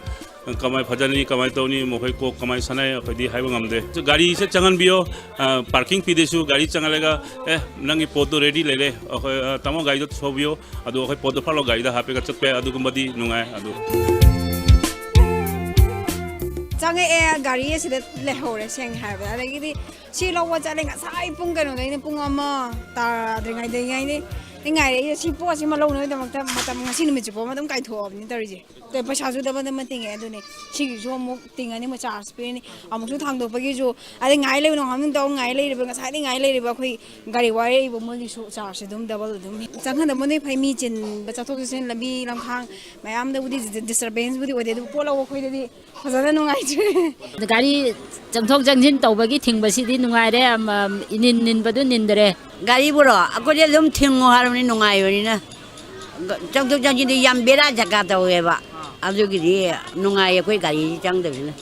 ꯀꯃꯥꯏ ꯐꯖꯅꯤ, ꯀꯃꯥꯏ ꯇꯧꯅꯤ, ꯃꯈꯣꯏ ꯀꯣꯛ ꯀꯃꯥꯏ ꯁꯥꯟꯅꯩ, ꯑꯩꯈꯣꯏꯗꯤ ꯍꯥꯏꯕ ꯉꯝꯗꯦ꯫ ꯒꯥꯔꯤꯁꯦ ꯆꯪꯍꯟꯕꯤꯌꯣ, ꯑ, parking fee ꯗꯁꯨ ꯒꯥꯔꯤ ꯆꯪꯍꯜꯂꯒ, "ꯑꯦ, ꯅꯪꯒꯤ ꯄꯣꯠꯇꯣ ready ꯂꯩꯔꯦ, ꯑꯩꯈꯣꯏ, ꯑ, ꯇꯥꯃꯣ ꯒꯥꯔꯤꯗꯣ ꯊꯧꯕꯤꯌꯣ", ꯑꯗꯨ ꯑꯩꯈꯣꯏ ꯄꯣꯠꯇꯣ ꯐꯠ ꯂꯥꯎ ꯒꯥꯔꯤꯗ ꯍꯥꯞꯄꯒ ꯆꯠꯄ ꯌꯥꯏ, ꯑꯗꯨꯒꯨꯝꯕꯗꯤ ꯅꯨꯡꯉꯥꯏ꯫ ꯑꯗꯨ ꯆꯪꯉꯛꯑꯦ, ꯒꯥꯔꯤ ꯑꯁꯤꯗ ꯂꯩꯍꯧꯔꯦ, ꯁꯦꯡꯅ ꯍꯥꯏꯔꯕꯗ꯫ ꯑꯗꯒꯤꯗꯤ ꯁꯤ ꯂꯧꯕ ꯆꯠꯂꯦ, ꯉꯁꯥꯏ ꯄꯨꯡ ꯀꯩꯅꯣꯗꯩꯅ ꯄꯨꯡ ꯑꯃ ꯇꯥꯗ꯭ꯔꯤꯉꯩꯗꯩ ꯉꯥꯏꯔꯛꯏꯁꯦ꯫ ꯁꯤ ꯄꯣꯠꯁꯤꯃ ꯂꯧꯅꯕꯒꯤꯗꯃꯛꯇ ꯃꯇꯝ ꯉꯁꯤ ꯅꯨꯃꯤꯠ ꯆꯨꯞꯄ ꯑꯃ ꯑꯗꯨꯝ ꯀꯥꯏꯊꯣꯛꯑꯕꯅꯤ ꯇꯧꯔꯤꯁꯦ꯫ ꯑꯗꯩ ꯄꯩꯁꯥꯁꯨ double double ꯇꯤꯡꯉꯦ꯫ ꯑꯗꯨꯅꯦ, ꯁꯤꯒꯤꯁꯨ ꯑꯃꯨꯛ ꯇꯤꯡꯉꯅꯤ, ꯑꯃꯨꯛ charge ꯄꯤꯔꯅꯤ, ꯑꯃꯨꯛꯁꯨ ꯊꯥꯡꯗꯣꯛꯄꯒꯤꯁꯨ, ꯑꯗꯩ ꯉꯥꯏ ꯂꯩꯕ, ꯅꯣꯡꯉꯥꯟꯕ ꯅꯨꯃꯤꯠ ꯇꯧ ꯉꯥꯏ ꯂꯩꯔꯤꯕ, ꯉꯁꯥꯏꯗꯩ ꯉꯥꯏ ꯂꯩꯔꯤꯕ ꯑꯩꯈꯣꯏ ꯒꯥꯔꯤ ꯋꯥꯏꯔꯛꯏꯕ ꯃꯣꯏꯒꯤꯁꯨ charge ꯑꯗꯨꯝ double ꯑꯗꯨꯝ ꯆꯪꯍꯟꯗꯕꯅꯗꯤ ꯐꯩ꯫ ꯃꯤ ꯆꯤꯟꯕ, ꯆꯠꯊꯣꯛ ꯆꯠꯁꯤꯟ, ꯂꯝꯕꯤ ꯂꯝꯈꯥꯡ ꯃꯌꯥꯝꯗꯕꯨꯗꯤ disturbance ꯕꯨꯗꯤ ꯑꯣꯏꯗꯦ, ꯑꯗꯨꯕꯨ ꯄꯣꯠ ꯂꯧꯕ ꯑꯩꯈꯣꯏꯗꯗꯤ ꯐꯖꯅ ꯅꯨꯡꯉꯥꯏꯇ꯭ꯔꯦ꯫ ꯒꯥꯔꯤ ꯆꯪꯊꯣꯛ ꯆꯪꯁꯤꯟ ꯇꯧꯕꯒꯤ ꯊꯤꯡꯕꯁꯤꯗꯤ ꯅꯨꯡꯉꯥꯏꯔꯦ, ꯑꯝ, ꯏꯅꯤꯟ ꯅꯤꯟꯕꯗꯨ ꯅꯤꯟꯗ꯭ꯔꯦ꯫ ꯒꯥꯔꯤꯕꯨꯔꯣ? ꯑꯩꯈꯣꯏꯗꯤ ꯑꯗꯨꯝ ꯊꯤꯡꯉꯣ ꯍꯥꯏꯔꯕꯅꯤ, ꯅꯨꯡꯉꯥꯏꯕꯅꯤꯅ꯫ ꯆꯪꯊꯣꯛ ꯆꯪꯁꯤꯟꯗꯤ ꯌꯥꯝ ꯕꯦꯔꯥ ꯖꯒꯥ ꯇꯧꯋꯦꯕ꯫ ꯑꯗꯨꯒꯤꯗꯤ ꯅꯨꯡꯉꯥꯏꯌꯦ ꯑꯩꯈꯣꯏ ꯒꯥꯔꯤ ꯆꯪꯗꯕꯅꯤꯅ꯫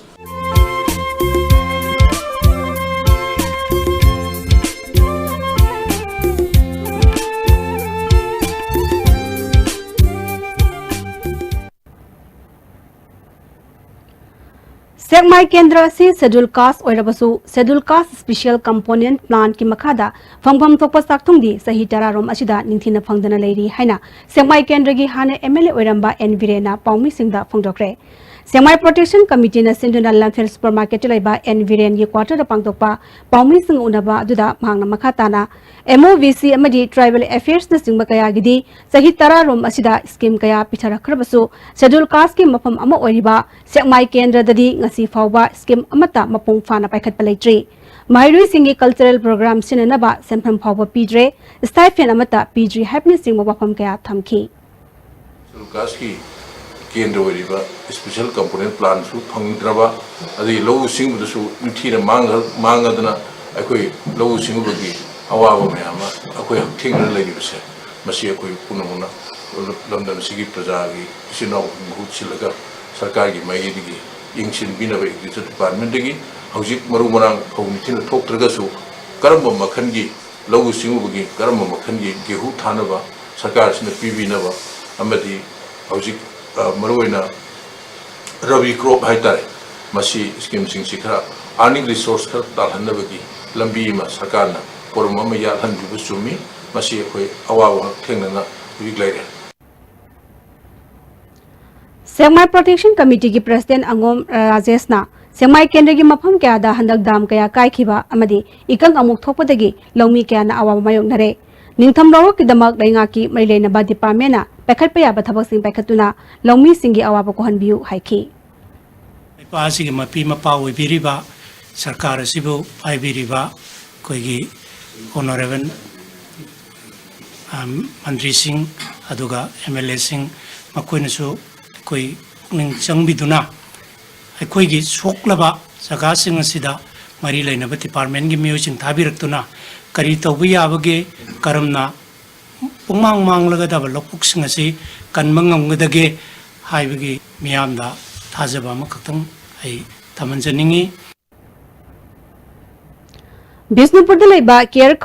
ꯁꯦꯛꯃꯥꯏ ꯀꯦꯟꯗ꯭ꯔ ꯑꯁꯤ Scheduled Caste ꯑꯣꯏꯔꯕꯁꯨ, Scheduled Caste Special Component Plan ꯀꯤ ꯃꯈꯥꯗ ꯐꯪꯐꯝ ꯊꯣꯛꯄ ꯆꯥꯛꯊꯨꯡꯗꯤ ꯆꯍꯤ ꯇꯔꯥꯔꯣꯝ ꯑꯁꯤꯗ ꯅꯤꯡꯊꯤꯅ ꯐꯪꯗꯅ ꯂꯩꯔꯤ ꯍꯥꯏꯅ ꯁꯦꯛꯃꯥꯏ ꯀꯦꯟꯗ꯭ꯔꯒꯤ ꯍꯥꯟꯅ M L A ꯑꯣꯏꯔꯝꯕ ꯑꯦꯟ ꯕꯤꯔꯦꯟꯅ ꯄꯥꯎꯃꯤꯁꯤꯡꯗ ꯐꯣꯡꯗꯣꯛꯈ꯭ꯔꯦ꯫ ꯁꯦꯛꯃꯥꯏ Protection Committee ꯅ ꯁꯤꯟꯗꯨꯅ ꯂꯝꯐꯦꯜ supermarket ꯇ ꯂꯩꯕ ꯑꯦꯟ ꯕꯤꯔꯦꯟꯒꯤ quarter ꯗ ꯄꯥꯡꯊꯣꯛꯄ ꯄꯥꯎꯃꯤꯁꯤꯡ ꯎꯅꯕ ꯑꯗꯨꯗ ꯃꯍꯥꯛꯅ ꯃꯈꯥ ꯇꯥꯅ M O B C ꯑꯃꯗꯤ Tribal Affairs ꯅꯆꯤꯡꯕ ꯀꯌꯥꯒꯤꯗꯤ ꯆꯍꯤ ꯇꯔꯥꯔꯣꯝ ꯑꯁꯤꯗ scheme ꯀꯌꯥ ꯄꯤꯊꯔꯛꯈ꯭ꯔꯕꯁꯨ, Scheduled Caste ꯀꯤ ꯃꯐꯝ ꯑꯃ ꯑꯣꯏꯔꯤꯕ ꯁꯦꯛꯃꯥꯏ ꯀꯦꯟꯗ꯭ꯔꯗꯗꯤ ꯉꯁꯤ ꯐꯥꯎꯕ scheme ꯑꯃꯠꯇ ꯃꯄꯨꯡ ꯐꯥꯅ ꯄꯥꯏꯈꯠꯄ ꯂꯩꯇ꯭ꯔꯤ꯫ ꯃꯍꯩꯔꯣꯏꯁꯤꯡꯒꯤ cultural program ꯁꯤꯟꯅꯅꯕ ꯁꯦꯟꯐꯝ ꯐꯥꯎꯕ ꯄꯤꯗ꯭ꯔꯦ, stipend ꯑꯃꯠꯇ ꯄꯤꯗ꯭ꯔꯤ ꯍꯥꯏꯕꯅꯆꯤꯡꯕ ꯋꯥꯐꯝ ꯀꯌꯥ ꯊꯝꯈꯤ꯫ Scheduled Caste ꯀꯤ ꯀꯦꯟꯗ꯭ꯔ ꯑꯣꯏꯔꯤꯕ Special Component Plan ꯁꯨ ꯐꯪꯗ꯭ꯔꯕ, ꯑꯗꯒꯤ ꯂꯧꯎ ꯁꯤꯡꯎꯕꯗꯁꯨ ꯅꯤꯡꯊꯤꯅ ꯃꯥꯡꯉ-, ꯃꯥꯡꯉꯗꯅ ꯑꯩꯈꯣꯏ ꯂꯧꯎ ꯁꯤꯡꯎꯕꯒꯤ ꯑꯋꯥꯕ ꯃꯌꯥꯝ ꯑꯃ ꯑꯩꯈꯣꯏ ꯍꯛꯊꯦꯡꯅꯅ ꯂꯩꯔꯤꯕꯁꯦ, ꯃꯁꯤ ꯑꯩꯈꯣꯏ ꯄꯨꯝꯅꯃꯛꯅ ꯂꯝꯗꯝꯁꯤꯒꯤ ꯄ꯭ꯔꯖꯥꯒꯤ ꯏꯆꯤꯟ ꯏꯅꯥꯎ ꯃꯍꯨꯠ ꯁꯤꯜꯂꯒ ꯁꯔꯀꯥꯔꯒꯤ ꯃꯥꯏꯀꯩꯗꯒꯤ ꯌꯦꯡꯁꯤꯟꯕꯤꯅꯕ Agriculture Department ꯇꯒꯤ ꯍꯧꯖꯤꯛ ꯃꯔꯨ ꯃꯔꯥꯡ ꯐꯧ ꯅꯤꯡꯊꯤꯅ ꯊꯣꯛꯇ꯭ꯔꯒꯁꯨ ꯀꯔꯝꯕ ꯃꯈꯜꯒꯤ ꯂꯧꯎ ꯁꯤꯡꯎꯕꯒꯤ ꯀꯔꯝꯕ ꯃꯈꯜꯒꯤ ꯒꯦꯍꯨ ꯊꯥꯅꯕ ꯁꯔꯀꯥꯔꯁꯤꯅ ꯄꯤꯕꯤꯅꯕ ꯑꯃꯗꯤ ꯍꯧꯖꯤꯛ, ꯑ, ꯃꯔꯨꯑꯣꯏꯅ ꯔꯕꯤ ꯀ꯭ꯔꯣꯞ ꯍꯥꯏꯇꯥꯔꯦ, ꯃꯁꯤ ꯁ꯭ꯀꯤꯝꯁꯤꯡꯁꯤ ꯈꯔ ꯑꯥꯔꯅꯤꯡ ꯔꯤꯁꯣꯔꯁ ꯈꯔ ꯇꯥꯜꯍꯟꯅꯕꯒꯤ ꯂꯝꯕꯤ ꯑꯃ ꯁꯔꯀꯥꯔꯅ ꯄꯣꯔꯝ ꯑꯃ ꯌꯥꯠꯍꯟꯕꯤꯕ ꯆꯨꯝꯃꯤ꯫ ꯃꯁꯤ ꯑꯩꯈꯣꯏ ꯑꯋꯥꯕ ꯊꯦꯡꯅꯅ ꯍꯧꯖꯤꯛ ꯂꯩꯔꯦ꯫ ꯁꯦꯛꯃꯥꯏ ꯄ꯭ꯔꯣꯇꯦꯛꯁꯟ ꯀꯃꯤꯇꯤꯒꯤ ꯄ꯭ꯔꯁꯤꯗꯦꯟ ꯑꯉꯣꯝ ꯔꯥꯖꯦꯁꯅ ꯁꯦꯛꯃꯥꯏ ꯀꯦꯟꯗ꯭ꯔꯒꯤ ꯃꯐꯝ ꯀꯌꯥꯗ ꯍꯟꯗꯛ ꯗꯥꯝ ꯀꯌꯥ ꯀꯥꯏꯈꯤꯕ ꯑꯃꯗꯤ ꯏꯀꯪ ꯑꯃꯨꯛ ꯊꯣꯛꯄꯗꯒꯤ ꯂꯧꯃꯤ ꯀꯌꯥꯅ ꯑꯋꯥꯕ ꯃꯥꯌꯣꯛꯅꯔꯦ꯫ ꯅꯤꯡꯊꯝ ꯂꯧꯔꯣꯛꯀꯤꯗꯃꯛ ꯂꯩꯉꯥꯛꯀꯤ ꯃꯔꯤ ꯂꯩꯅꯕ ꯗꯤꯄꯥꯔꯠꯃꯦꯟꯅ ꯄꯥꯏꯈꯠꯄ ꯌꯥꯕ ꯊꯕꯛꯁꯤꯡ ꯄꯥꯏꯈꯠꯇꯨꯅ ꯂꯧꯃꯤꯁꯤꯡꯒꯤ ꯑꯋꯥꯕ ꯀꯣꯛꯍꯟꯕꯤꯌꯨ ꯍꯥꯏꯈꯤ꯫ ꯂꯩꯄꯥꯛ ꯑꯁꯤꯒꯤ ꯃꯄꯤ ꯃꯄꯥ ꯑꯣꯏꯕꯤꯔꯤꯕ ꯁꯔꯀꯥꯔ ꯑꯁꯤꯕꯨ ꯄꯥꯏꯕꯤꯔꯤꯕ ꯑꯩꯈꯣꯏꯒꯤ ꯑꯣꯅꯔꯦꯕꯜ ꯃꯟꯇ꯭ꯔꯤꯁꯤꯡ ꯑꯗꯨꯒ ꯑꯦꯝ ꯑꯦꯜ ꯑꯦꯁꯤꯡ ꯃꯈꯣꯏꯅꯁꯨ ꯑꯩꯈꯣꯏ ꯄꯨꯛꯅꯤꯡ ꯆꯪꯕꯤꯗꯨꯅ ꯑꯩꯈꯣꯏꯒꯤ ꯁꯣꯛꯂꯕ ꯖꯒꯥꯁꯤꯡ ꯑꯁꯤꯗ ꯃꯔꯤ ꯂꯩꯅꯕ ꯗꯤꯄꯥꯔꯠꯃꯦꯟꯒꯤ ꯃꯤꯑꯣꯏꯁꯤꯡ ꯊꯥꯕꯤꯔꯛꯇꯨꯅ ꯀꯔꯤ ꯇꯧꯕ ꯌꯥꯕꯒꯦ, ꯀꯔꯝꯅ ꯄꯨꯡꯃꯥꯡ ꯃꯥꯡꯂꯒꯗꯕ ꯂꯧꯕꯨꯛꯁꯤꯡ ꯑꯁꯤ ꯀꯟꯕ ꯉꯝꯒꯗꯒꯦ ꯍꯥꯏꯕꯒꯤ ꯃꯤꯌꯥꯝꯗ ꯊꯥꯖꯕ ꯑꯃꯈꯛꯇꯪ ꯑꯩ ꯊꯝꯍꯟꯖꯅꯤꯡꯏ꯫ ꯕꯤꯁꯅꯨꯄꯨꯔꯗ ꯂꯩꯕ ꯀꯦꯌꯔ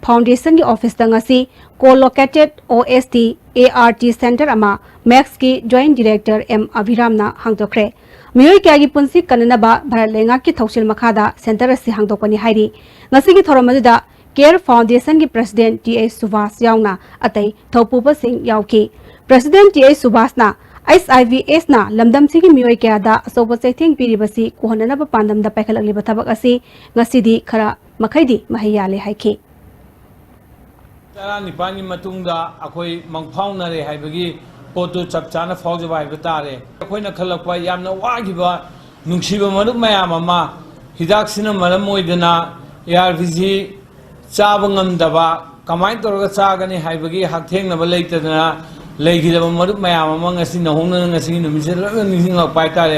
ꯐꯥꯎꯟꯗꯦꯁꯟꯒꯤ ꯑꯣꯐꯤꯁꯇ ꯉꯁꯤ co-located O S T A R T center ꯑꯃ ꯃꯦꯛꯁꯀꯤ ꯖꯣꯏꯟꯠ ꯗꯤꯔꯦꯛꯇꯔ ꯑꯦꯝ ꯑꯚꯤꯔꯥꯝꯅ ꯍꯥꯡꯗꯣꯛꯈ꯭ꯔꯦ꯫ ꯃꯤꯑꯣꯏ ꯀꯌꯥꯒꯤ ꯄꯨꯟꯁꯤ ꯀꯟꯅꯅꯕ ꯚꯥꯔꯠ ꯂꯩꯉꯥꯛꯀꯤ ꯊꯧꯁꯤꯜ ꯃꯈꯥꯗ ꯁꯦꯟꯇꯔ ꯑꯁꯤ ꯍꯥꯡꯗꯣꯛꯄꯅꯤ ꯍꯥꯏꯔꯤ꯫ ꯉꯁꯤꯒꯤ ꯊꯧꯔꯝ ꯑꯗꯨꯗ care ꯐꯥꯎꯟꯗꯦꯁꯟꯒꯤ president T H Subhash ꯌꯥꯎꯅ ꯑꯇꯩ ꯊꯧꯄꯨꯕꯁꯤꯡ ꯌꯥꯎꯈꯤ꯫ ꯄ꯭ꯔꯁꯤꯗꯦꯟꯠ ꯇꯤ ꯑꯩꯆ ꯁꯨꯚꯥꯁꯅ ꯑꯩꯆ ꯑꯥꯏ ꯚꯤ ꯑꯦꯁꯅ ꯂꯝꯗꯝꯁꯤꯒꯤ ꯃꯤꯑꯣꯏ ꯀꯌꯥꯗ ꯑꯆꯧꯕ ꯆꯩꯊꯦꯡ ꯄꯤꯔꯤꯕꯁꯤ ꯀꯣꯛꯍꯟꯅꯅꯕ ꯄꯥꯟꯗꯝꯗ ꯄꯥꯏꯈꯠꯂꯛꯂꯤꯕ ꯊꯕꯛ ꯑꯁꯤ ꯉꯁꯤꯗꯤ ꯈꯔ ꯃꯈꯩꯗꯤ ꯃꯍꯩ ꯌꯥꯜꯂꯦ ꯍꯥꯏꯈꯤ꯫ ꯇꯔꯥꯅꯤꯄꯥꯟꯒꯤ ꯃꯇꯨꯡꯗ ꯑꯩꯈꯣꯏ ꯃꯪꯐꯥꯎꯅꯔꯦ ꯍꯥꯏꯕꯒꯤ ꯄꯣꯠꯇꯨ ꯆꯞ ꯆꯥꯅ ꯐꯥꯎꯖꯕ ꯍꯥꯏꯕ ꯇꯥꯔꯦ꯫ ꯑꯩꯈꯣꯏꯅ ꯈꯜꯂꯛꯄ ꯌꯥꯝꯅ ꯋꯥꯈꯤꯕ ꯅꯨꯡꯁꯤꯕ ꯃꯔꯨꯞ ꯃꯌꯥꯝ ꯑꯃ ꯍꯤꯗꯥꯛꯁꯤꯅ ꯃꯔꯝ ꯑꯣꯏꯗꯅ ꯑꯦ ꯑꯥꯔ ꯚꯤꯁꯤ ꯆꯥꯕ ꯉꯝꯗꯕ, ꯀꯃꯥꯏꯅ ꯇꯧꯔꯒ ꯆꯥꯒꯅꯤ ꯍꯥꯏꯕꯒꯤ ꯍꯛꯊꯦꯡꯅꯕ ꯂꯩꯇꯗꯅ ꯂꯩꯈꯤꯗꯕ ꯃꯔꯨꯞ ꯃꯌꯥꯝ ꯑꯃ ꯉꯁꯤ ꯅꯧꯍꯧꯅꯅ ꯉꯁꯤꯒꯤ ꯅꯨꯃꯤꯠꯁꯤꯗ ꯂꯣꯏꯅ ꯅꯤꯡꯁꯤꯡꯂꯛꯄ ꯍꯥꯏꯇꯥꯔꯦ꯫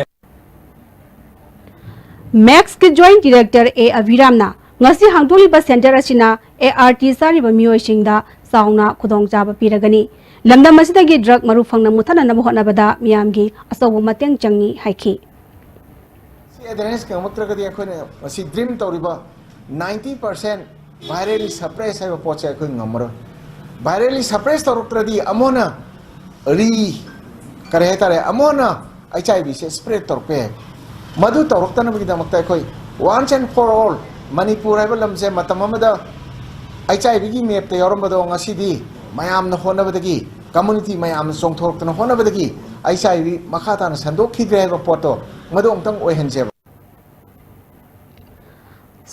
ꯃꯦꯛꯁꯀꯤ ꯖꯣꯏꯟꯠ ꯗꯤꯔꯦꯛꯇꯔ ꯑꯦ ꯑꯚꯤꯔꯥꯝꯅ ꯉꯁꯤ ꯍꯥꯡꯗꯣꯛꯂꯤꯕ ꯁꯦꯟꯇꯔ ꯑꯁꯤꯅ ꯑꯦ ꯑꯥꯔ ꯇꯤ ꯆꯥꯔꯤꯕ ꯃꯤꯑꯣꯏꯁꯤꯡꯗ ꯆꯥꯎꯅ ꯈꯨꯗꯣꯡꯆꯥꯕ ꯄꯤꯔꯒꯅꯤ꯫ ꯂꯝꯗꯝ ꯑꯁꯤꯗꯒꯤ ꯗ꯭ꯔꯒ ꯃꯔꯨ ꯐꯪꯅ ꯃꯨꯠꯊꯠꯅꯅꯕ ꯍꯣꯠꯅꯕꯗ ꯃꯤꯌꯥꯝꯒꯤ ꯑꯆꯧꯕ ꯃꯇꯦꯡ ꯆꯪꯏ ꯍꯥꯏꯈꯤ꯫ ꯁꯤ ꯑꯦꯋꯦꯔꯅꯦꯁ ꯉꯝꯃꯛꯇ꯭ꯔꯒꯗꯤ ꯑꯩꯈꯣꯏꯅ ꯃꯁꯤ ꯗ꯭ꯔꯤꯝ ꯇꯧꯔꯤꯕ ꯅꯥꯏꯟꯇꯤ ꯄꯥꯔꯁꯦꯟ ꯚꯥꯏꯔꯦꯂꯤ ꯁꯄ꯭ꯔꯦꯁ ꯍꯥꯏꯕ ꯄꯣꯠꯁꯦ ꯑꯩꯈꯣꯏ ꯉꯝꯃꯔꯣꯏ꯫ ꯚꯥꯏꯔꯦꯂꯤ ꯁꯄ꯭ꯔꯦꯁ ꯇꯧꯔꯛꯇ꯭ꯔꯗꯤ ꯑꯃꯨꯛ ꯍꯟꯅ ꯔꯤ ꯀꯔꯤ ꯍꯥꯏꯇꯥꯔꯦ, ꯑꯃꯨꯛ ꯍꯟꯅ ꯑꯩꯆ ꯑꯥꯏ ꯚꯤꯁꯦ ꯁ꯭ꯄ꯭ꯔꯦꯗ ꯇꯧꯔꯛꯄ ꯌꯥꯏ꯫ ꯃꯗꯨ ꯇꯧꯔꯛꯇꯅꯕꯒꯤꯗꯃꯛꯇ ꯑꯩꯈꯣꯏ once and for all Manipur ꯍꯥꯏꯕ ꯂꯝꯁꯦ ꯃꯇꯝ ꯑꯃꯗ ꯑꯩꯆ ꯑꯥꯏ ꯚꯤꯒꯤ ꯃꯦꯞꯇ ꯌꯥꯎꯔꯝꯕꯗꯣ ꯉꯁꯤꯗꯤ ꯃꯌꯥꯝꯅ ꯍꯣꯠꯅꯕꯗꯒꯤ, ꯀꯝꯃ꯭ꯌꯨꯅꯤꯇꯤ ꯃꯌꯥꯝꯅ ꯆꯣꯡꯊꯣꯔꯛꯇꯅ ꯍꯣꯠꯅꯕꯗꯒꯤ ꯑꯩꯆ ꯑꯥꯏ ꯚꯤ ꯃꯈꯥ ꯇꯥꯅ ꯁꯟꯗꯣꯛꯈꯤꯗ꯭ꯔꯦ ꯍꯥꯏꯕ ꯄꯣꯠꯇꯣ ꯃꯗꯨ ꯑꯃꯨꯛꯇꯪ ꯑꯣꯏꯍꯟꯁꯦꯕ꯫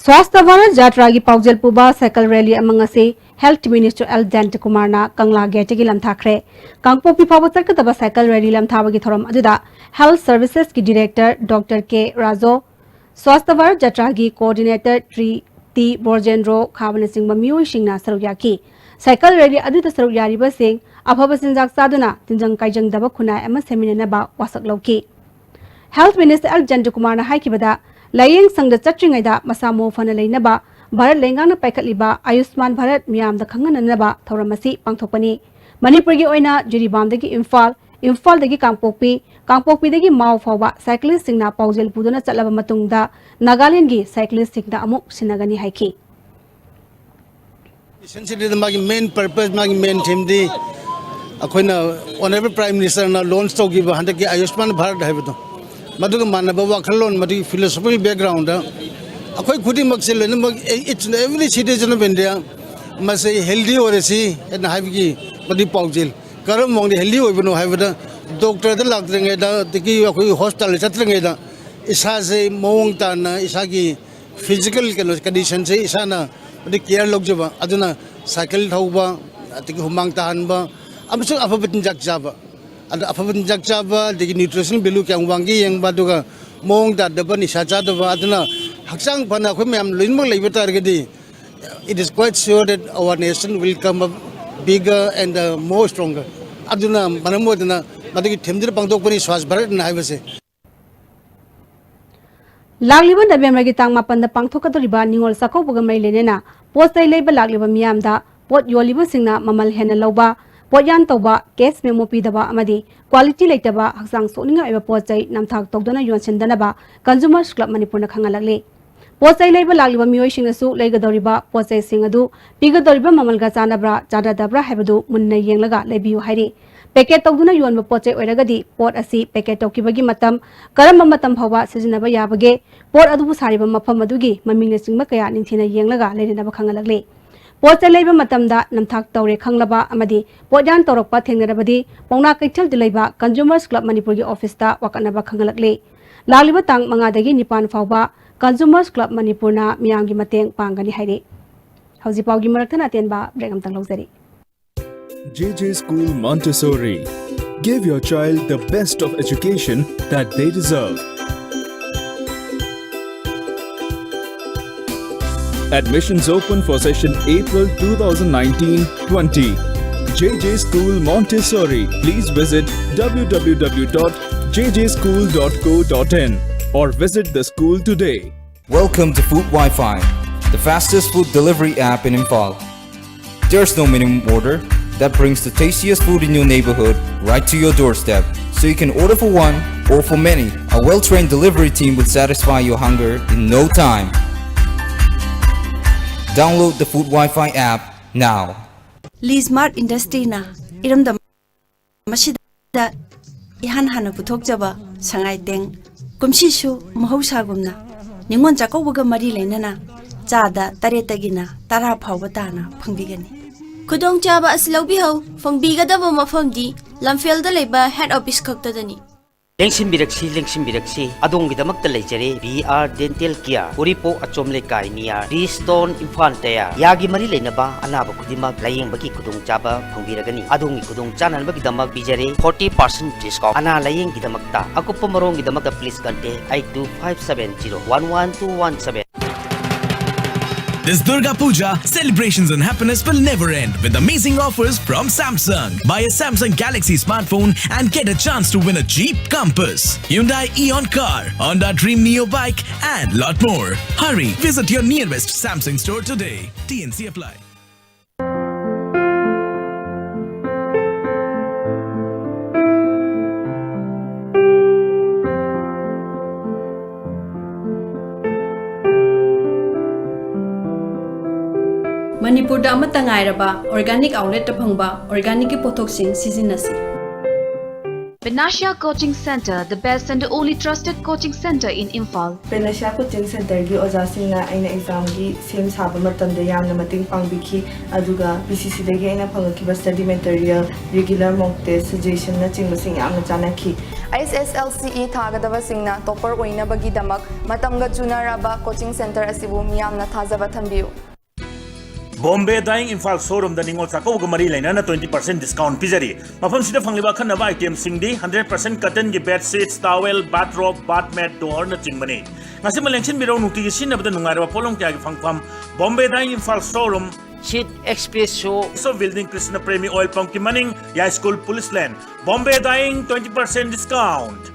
ꯁ꯭ꯋꯥꯁꯊ ꯚꯥꯔꯠ ꯖꯥꯇ꯭ꯔꯥꯒꯤ ꯄꯥꯎꯖꯦꯜ ꯄꯨꯕ ꯁꯥꯏꯀꯜ ꯔꯦꯂꯤ ꯑꯃ ꯉꯁꯤ ꯍꯦꯜꯊ ꯃꯤꯅꯤꯁꯇꯔ ꯑꯦꯜ ꯖꯌꯟꯇꯀꯨꯃꯥꯔꯅ ꯀꯪꯂꯥ ꯒꯦꯠꯇꯒꯤ ꯂꯝꯊꯥꯈ꯭ꯔꯦ꯫ ꯀꯥꯡꯄꯣꯛꯄꯤ ꯐꯥꯎꯕ ꯆꯠꯀꯗꯕ ꯁꯥꯏꯀꯜ ꯔꯦꯂꯤ ꯂꯝꯊꯥꯕꯒꯤ ꯊꯧꯔꯝ ꯑꯗꯨꯗ ꯍꯦꯜꯊ ꯁꯔꯚꯤꯁꯦꯁꯀꯤ ꯗꯤꯔꯦꯛꯇꯔ ꯗꯣꯛꯇꯔ ꯀꯦ ꯔꯥꯖꯣ, Swasthya Bharat ꯖꯥꯇ꯭ꯔꯥꯒꯤ coordinator tree T ꯕꯣꯔꯖꯦꯟꯗ꯭ꯔꯣ ꯈꯥꯕꯅꯆꯤꯡꯕ ꯃꯤꯑꯣꯏꯁꯤꯡꯅ ꯁꯔꯨꯛ ꯌꯥꯈꯤ꯫ ꯁꯥꯏꯀꯜ ꯔꯦꯂꯤ ꯑꯗꯨꯗ ꯁꯔꯨꯛ ꯌꯥꯔꯤꯕꯁꯤꯡ ꯑꯐꯕ ꯆꯤꯟꯖꯥꯛ ꯆꯥꯗꯨꯅ ꯇꯤꯟꯖꯪ ꯀꯥꯏꯖꯪꯗꯕ ꯈꯨꯟꯅꯥꯏ ꯑꯃ ꯁꯦꯝꯃꯤꯟꯅꯅꯕ ꯋꯥꯁꯛ ꯂꯧꯈꯤ꯫ ꯍꯦꯜꯊ ꯃꯤꯅꯤꯁꯇꯔ ꯑꯦꯜ ꯖꯌꯟꯇꯀꯨꯃꯥꯔꯅ ꯍꯥꯏꯈꯤꯕꯗ, ꯂꯥꯏꯌꯦꯡ ꯁꯪꯗ ꯆꯠꯇ꯭ꯔꯤꯉꯩꯗ ꯃꯁꯥ ꯃꯎ ꯐꯅ ꯂꯩꯅꯕ ꯚꯥꯔꯠ ꯂꯩꯉꯥꯛꯅ ꯄꯥꯏꯈꯠꯂꯤꯕ ꯑꯌꯨꯁꯃꯥꯟ ꯚꯥꯔꯠ ꯃꯤꯌꯥꯝꯗ ꯈꯪꯍꯟꯅꯅꯕ ꯊꯧꯔꯝ ꯑꯁꯤ ꯄꯥꯡꯊꯣꯛꯄꯅꯤ꯫ ꯃꯅꯤꯄꯨꯔꯒꯤ ꯑꯣꯏꯅ ꯖꯤꯔꯤꯕꯥꯝꯗꯒꯤ ꯏꯝꯐꯥꯜ, ꯏꯝꯐꯥꯜꯗꯒꯤ ꯀꯥꯡꯄꯣꯛꯄꯤ, ꯀꯥꯡꯄꯣꯛꯄꯤꯗꯒꯤ ꯃꯥꯎ ꯐꯥꯎꯕ ꯁꯥꯏꯀ꯭ꯂꯤꯁꯁꯤꯡꯅ ꯄꯥꯎꯖꯦꯜ ꯄꯨꯗꯨꯅ ꯆꯠꯂꯕ ꯃꯇꯨꯡꯗ ꯅꯥꯒꯥꯂꯦꯟꯗꯒꯤ ꯁꯥꯏꯀ꯭ꯂꯤꯁꯁꯤꯡꯗ ꯑꯃꯨꯛ ꯁꯤꯟꯅꯒꯅꯤ ꯍꯥꯏꯈꯤ꯫ ꯏꯁꯦꯟꯁꯤꯌꯦꯜꯗ ꯃꯥꯒꯤ ꯃꯦꯟ ꯄꯔꯄꯁ, ꯃꯥꯒꯤ ꯃꯦꯟ ꯊꯤꯝꯗꯤ ꯑꯩꯈꯣꯏꯅ ꯑꯣꯅꯔꯦꯕꯜ ꯄ꯭ꯔꯥꯏꯝ ꯃꯤꯅꯤꯁꯇꯔꯅ ꯂꯣꯟꯁ ꯇꯧꯈꯤꯕ ꯍꯟꯗꯛꯀꯤ ꯑꯌꯨꯁꯃꯥꯟ ꯚꯥꯔꯠ ꯍꯥꯏꯕꯗꯣ, ꯃꯗꯨꯒ ꯃꯥꯟꯅꯕ ꯋꯥꯈꯜꯂꯣꯟ, ꯃꯗꯨꯒꯤ ꯐꯤꯂꯣꯁꯣꯐꯤꯀꯦꯜ ꯕꯦꯛꯒ꯭ꯔꯥꯎꯟꯗ ꯑꯩꯈꯣꯏ ꯈꯨꯗꯤꯡꯃꯛꯁꯦ ꯂꯣꯏꯅꯃꯛ, each and every citizen of India ꯃꯁꯤ ꯍꯦꯜꯗꯤ ꯑꯣꯏꯔꯁꯤ ꯍꯥꯏꯅ ꯍꯥꯏꯕꯒꯤ ꯃꯗꯨꯒꯤ ꯄꯥꯎꯖꯦꯜ꯫ ꯀꯔꯝꯕ ꯃꯑꯣꯡꯗ ꯍꯦꯜꯗꯤ ꯑꯣꯏꯕꯅꯣ ꯍꯥꯏꯕꯗ, ꯗꯣꯛꯇꯔꯗ ꯂꯥꯛꯇ꯭ꯔꯤꯉꯩꯗ, ꯑꯗꯒꯤ ꯑꯩꯈꯣꯏ ꯍꯣꯁꯄꯤꯇꯥꯜꯗ ꯆꯠꯇ꯭ꯔꯤꯉꯩꯗ ꯏꯁꯥꯁꯦ ꯃꯑꯣꯡ ꯇꯥꯅ ꯏꯁꯥꯒꯤ ꯐꯤꯖꯤꯀꯦꯜ ꯀꯩꯅꯣ ꯀꯟꯗꯤꯁꯟꯁꯦ ꯏꯁꯥꯅ ꯑꯗꯨ ꯀꯤꯌꯔ ꯂꯧꯖꯕ, ꯑꯗꯨꯅ ꯁꯥꯏꯀꯜ ꯊꯧꯕ, ꯑꯗꯒꯤ ꯍꯨꯃꯥꯡ ꯇꯥꯍꯟꯕ, ꯑꯃꯁꯨꯡ ꯑꯐꯕ ꯆꯤꯟꯖꯥꯛ ꯆꯥꯕ, ꯑꯗ ꯑꯐꯕ ꯆꯤꯟꯖꯥꯛ ꯆꯥꯕ, ꯑꯗꯒꯤ ꯅ꯭ꯌꯨꯇ꯭ꯔꯤꯁꯟ ꯚꯦꯂꯨ ꯀꯌꯥꯝ ꯋꯥꯡꯒꯦ ꯌꯦꯡꯕ, ꯑꯗꯨꯒ ꯃꯑꯣꯡ ꯇꯥꯗꯕ, ꯅꯤꯁꯥ ꯆꯥꯗꯕ, ꯑꯗꯨꯅ ꯍꯛꯆꯥꯡ ꯐꯅ ꯑꯩꯈꯣꯏ ꯃꯌꯥꯝ ꯂꯣꯏꯅꯃꯛ ꯂꯩꯕ ꯇꯥꯔꯒꯗꯤ, it is quite sure that our nation will come up bigger and uh, more stronger. ꯑꯗꯨꯅ ꯃꯔꯝ ꯑꯣꯏꯗꯅ ꯃꯗꯨꯒꯤ ꯊꯤꯝꯗꯨꯗ ꯄꯥꯡꯊꯣꯛꯄꯅꯤ ꯁ꯭ꯋꯥꯁ ꯚꯥꯔꯠꯅ ꯍꯥꯏꯕꯁꯦ꯫ ꯂꯥꯛꯂꯤꯕ ꯅꯕꯦꯝꯕꯔꯒꯤ ꯇꯥꯡ ꯃꯥꯄꯟꯗ ꯄꯥꯡꯊꯣꯛꯀꯗꯧꯔꯤꯕ ꯅꯤꯉꯣꯜ ꯆꯥꯛꯀꯧꯕꯒ ꯃꯔꯤ ꯂꯩꯅꯅ ꯄꯣꯠ ꯆꯩ ꯂꯩꯕ ꯂꯥꯛꯂꯤꯕ ꯃꯤꯌꯥꯝꯗ ꯄꯣꯠ ꯌꯣꯜꯂꯤꯕꯁꯤꯡꯅ ꯃꯃꯜ ꯍꯦꯟꯅ ꯂꯧꯕ, ꯄꯣꯠꯌꯥꯟ ꯇꯧꯕ, ꯀꯦꯁ ꯃꯦꯃꯣ ꯄꯤꯗꯕ ꯑꯃꯗꯤ ꯀ꯭ꯋꯥꯂꯤꯇꯤ ꯂꯩꯇꯕ, ꯍꯛꯆꯥꯡ ꯁꯣꯛꯅꯤꯡꯉꯥꯏ ꯑꯣꯏꯕ ꯄꯣꯠ ꯆꯩ ꯅꯝꯊꯥꯛ ꯇꯧꯗꯨꯅ ꯌꯣꯟꯁꯤꯟꯗꯅꯕ ꯀꯟꯖꯨꯃꯔꯁ ꯀ꯭ꯂꯕ ꯃꯅꯤꯄꯨꯔꯅ ꯈꯪꯍꯜꯂꯛꯂꯤ꯫ ꯄꯣꯠ ꯆꯩ ꯂꯩꯕ ꯂꯥꯛꯂꯤꯕ ꯃꯤꯑꯣꯏꯁꯤꯡꯅꯁꯨ ꯂꯩꯒꯗꯧꯔꯤꯕ ꯄꯣꯠ ꯆꯩꯁꯤꯡ ꯑꯗꯨ ꯄꯤꯒꯗꯧꯔꯤꯕ ꯃꯃꯜꯒ ꯆꯥꯟꯅꯕ꯭ꯔꯥ ꯆꯥꯟꯅꯗꯕ꯭ꯔꯥ ꯍꯥꯏꯕꯗꯨ ꯃꯨꯟꯅ ꯌꯦꯡꯂꯒ ꯂꯩꯕꯤꯌꯨ ꯍꯥꯏꯔꯤ꯫ ꯄꯦꯀꯦꯠ ꯇꯧꯗꯨꯅ ꯌꯣꯟꯕ ꯄꯣꯠ ꯆꯩ ꯑꯣꯏꯔꯒꯗꯤ ꯄꯣꯠ ꯑꯁꯤ ꯄꯦꯀꯦꯠ ꯇꯧꯈꯤꯕꯒꯤ ꯃꯇꯝ, ꯀꯔꯝꯕ ꯃꯇꯝ ꯐꯥꯎꯕ ꯁꯤꯖꯤꯟꯅꯕ ꯌꯥꯕꯒꯦ, ꯄꯣꯠ ꯑꯗꯨꯕꯨ ꯁꯥꯔꯤꯕ ꯃꯐꯝ ꯑꯗꯨꯒꯤ ꯃꯃꯤꯡꯅꯆꯤꯡꯕ ꯀꯌꯥ ꯅꯤꯡꯊꯤꯅ ꯌꯦꯡꯂꯒ ꯂꯩꯔꯅꯕ ꯈꯪꯍꯜꯂꯛꯂꯤ꯫ ꯄꯣꯠ ꯆꯩ ꯂꯩꯕ ꯃꯇꯝꯗ ꯅꯝꯊꯥꯛ ꯇꯧꯔꯦ ꯈꯪꯂꯕ ꯑꯃꯗꯤ ꯄꯣꯠꯌꯥꯟ ꯇꯧꯔꯛꯄ ꯊꯦꯡꯅꯔꯕꯗꯤ ꯄꯥꯎꯅꯥ ꯀꯩꯊꯦꯜꯗ ꯂꯩꯕ Consumers Club ꯃꯅꯤꯄꯨꯔꯒꯤ ꯑꯣꯐꯤꯁꯇ ꯋꯥꯀꯠꯅꯕ ꯈꯪꯍꯜꯂꯛꯂꯤ꯫ ꯂꯥꯛꯂꯤꯕ ꯇꯥꯡ ꯃꯉꯥꯗꯒꯤ ꯅꯤꯄꯥꯟ ꯐꯥꯎꯕ Consumers Club ꯃꯅꯤꯄꯨꯔꯅ ꯃꯤꯌꯥꯝꯒꯤ ꯃꯇꯦꯡ ꯄꯥꯡꯒꯅꯤ ꯍꯥꯏꯔꯤ꯫ ꯍꯧꯖꯤꯛ ꯄꯥꯎꯒꯤ ꯃꯔꯛꯊꯠꯅ ꯑꯇꯦꯟꯕ ꯕ꯭ꯔꯦꯛ ꯑꯃꯇꯪ ꯂꯧꯖꯔꯤ꯫ J J School Montessori. Give your child the best of education that they deserve. Admissions open for session April two thousand nineteen twenty. J J School Montessori. Please visit w w w dot j j school dot co dot in or visit the school today. Welcome to Food Wi-Fi, the fastest food delivery app in Imphal. There's no minimum order that brings the tastiest food in your neighborhood right to your doorstep. So you can order for one or for many. A well-trained delivery team will satisfy your hunger in no time. Download the Food Wi-Fi app now. Lee Smart Industry-ꯅ ꯏꯔꯝꯗꯝ ꯑꯁꯤꯗ ꯏꯍꯥꯟ ꯍꯥꯟꯅ ꯄꯨꯊꯣꯛꯆꯕ ꯁꯉꯥꯏ ꯇꯦꯡ ꯀꯨꯝꯁꯤꯁꯨ ꯃꯍꯧꯁꯥꯒꯨꯝꯅ ꯅꯤꯉꯣꯜ ꯆꯥꯛꯀꯧꯕꯒ ꯃꯔꯤ ꯂꯩꯅꯅ ꯆꯥꯗ ꯇꯔꯦꯠꯇꯒꯤꯅ ꯇꯔꯥ ꯐꯥꯎꯕ ꯇꯥꯅ ꯐꯪꯕꯤꯒꯅꯤ꯫ ꯈꯨꯗꯣꯡꯆꯥꯕ ꯑꯁꯤ ꯂꯧꯕꯤꯍꯧ꯫ ꯐꯪꯕꯤꯒꯗꯕ ꯃꯐꯝꯗꯤ ꯂꯝꯐꯦꯜꯗ ꯂꯩꯕ ꯍꯦꯗ ꯑꯣꯐꯤꯁ ꯈꯛꯇꯗꯅꯤ꯫ ꯂꯦꯡꯁꯤꯟꯕꯤꯔꯛꯁꯤ, ꯂꯦꯡꯁꯤꯟꯕꯤꯔꯛꯁꯤ, ꯑꯗꯣꯝꯒꯤꯗꯃꯛꯇ ꯂꯩꯖꯔꯦ ꯕꯤ ꯑꯥꯔ ꯗꯦꯟꯇꯦꯜ ꯀꯤꯌꯥꯔ, ꯎꯔꯤꯄꯣꯛ ꯑꯆꯣꯝ ꯂꯩꯀꯥꯏ ꯅꯤꯌꯥꯔ ꯇꯤ ꯁ꯭ꯇꯣꯟ, ꯏꯝꯐꯥꯜ ꯇꯌꯥꯔ꯫ ꯌꯥꯒꯤ ꯃꯔꯤ ꯂꯩꯅꯕ ꯑꯅꯥꯕ ꯈꯨꯗꯤꯡꯃꯛ ꯂꯥꯌꯦꯡꯕꯒꯤ ꯈꯨꯗꯣꯡꯆꯥꯕ ꯐꯪꯕꯤꯔꯒꯅꯤ꯫ ꯑꯗꯣꯝꯒꯤ ꯈꯨꯗꯣꯡꯆꯥꯅꯅꯕꯒꯤꯗꯃꯛ ꯄꯤꯖꯔꯦ forty percent discount꯫ ꯑꯅꯥ ꯂꯥꯌꯦꯡꯒꯤꯗꯃꯛꯇ ꯑꯀꯨꯞꯄ ꯃꯔꯣꯜꯒꯤꯗꯃꯛꯇ please contact eight two five seven zero one one two one seven. This Durga Puja, celebrations and happiness will never end with amazing offers from Samsung. Buy a Samsung Galaxy smartphone and get a chance to win a Jeep Compass, Hyundai Eon car, Honda Dream Neo bike, and lot more. Hurry, visit your nearest Samsung store today. T N C apply. ꯃꯅꯤꯄꯨꯔꯗ ꯑꯃꯠꯇ ꯉꯥꯏꯔꯕ organic outletꯇ ꯐꯪꯕ organicꯀꯤ ꯄꯣꯠꯊꯣꯛꯁꯤꯡ ꯁꯤꯖꯤꯟꯅꯁꯤ꯫ Panacea Coaching Center, the best and only trusted coaching center in Imphal. Panacea Coaching Centerꯒꯤ ꯑꯣꯖꯥꯁꯤꯡꯅ ꯑꯩꯅ examꯒꯤ ꯁꯦꯝ ꯁꯥꯕ ꯃꯇꯝꯗ ꯌꯥꯝꯅ ꯃꯇꯦꯡ ꯄꯥꯡꯕꯤꯈꯤ, ꯑꯗꯨꯒ P C Cꯗꯒꯤ ꯑꯩꯅ ꯐꯪꯉꯛꯈꯤꯕ study material, regular mock test, suggestionꯅꯆꯤꯡꯕꯁꯤꯡ ꯌꯥꯝꯅ ꯆꯥꯟꯅꯈꯤ꯫ H S L C E ꯊꯥꯒꯗꯕꯁꯤꯡꯅ topper ꯑꯣꯏꯅꯕꯒꯤꯗꯃꯛ ꯃꯇꯝꯒ ꯆꯨꯅꯔꯕ coaching center ꯑꯁꯤꯕꯨ ꯃꯤꯌꯥꯝꯅ ꯊꯥꯖꯕ ꯊꯝꯕꯤꯌꯨ꯫ Bombay Dyeing Imphal showroomꯗ ꯅꯤꯉꯣꯜ ꯆꯥꯛꯀꯧꯕꯒ ꯃꯔꯤ ꯂꯩꯅꯅ twenty percent discount ꯄꯤꯖꯔꯤ꯫ ꯃꯐꯝꯁꯤꯗ ꯐꯪꯂꯤꯕ ꯑꯈꯟꯅꯕ itemꯁꯤꯡꯗꯤ hundred percent cottonꯒꯤ bed sheets, towel, bathrobe, bath mat, doorꯅꯆꯤꯡꯕꯅꯤ꯫ ꯉꯁꯤꯃꯛ ꯂꯦꯡꯁꯤꯟꯕꯤꯔꯧ, ꯅꯨꯡꯇꯤꯒꯤ ꯁꯤꯖꯤꯟꯅꯕꯗ ꯅꯨꯡꯉꯥꯏꯔꯕ ꯄꯣꯠꯂꯝ ꯀꯌꯥꯒꯤ ꯐꯪꯐꯝ Bombay Dyeing Imphal showroom, Sheet Express Show, Exo Building, Krishna Premi Oil Pumpꯀꯤ ꯃꯅꯤꯡ, ꯌꯥꯏꯁ꯭ꯀꯨꯜ Police Lane꯫ Bombay Dyeing, twenty percent discount꯫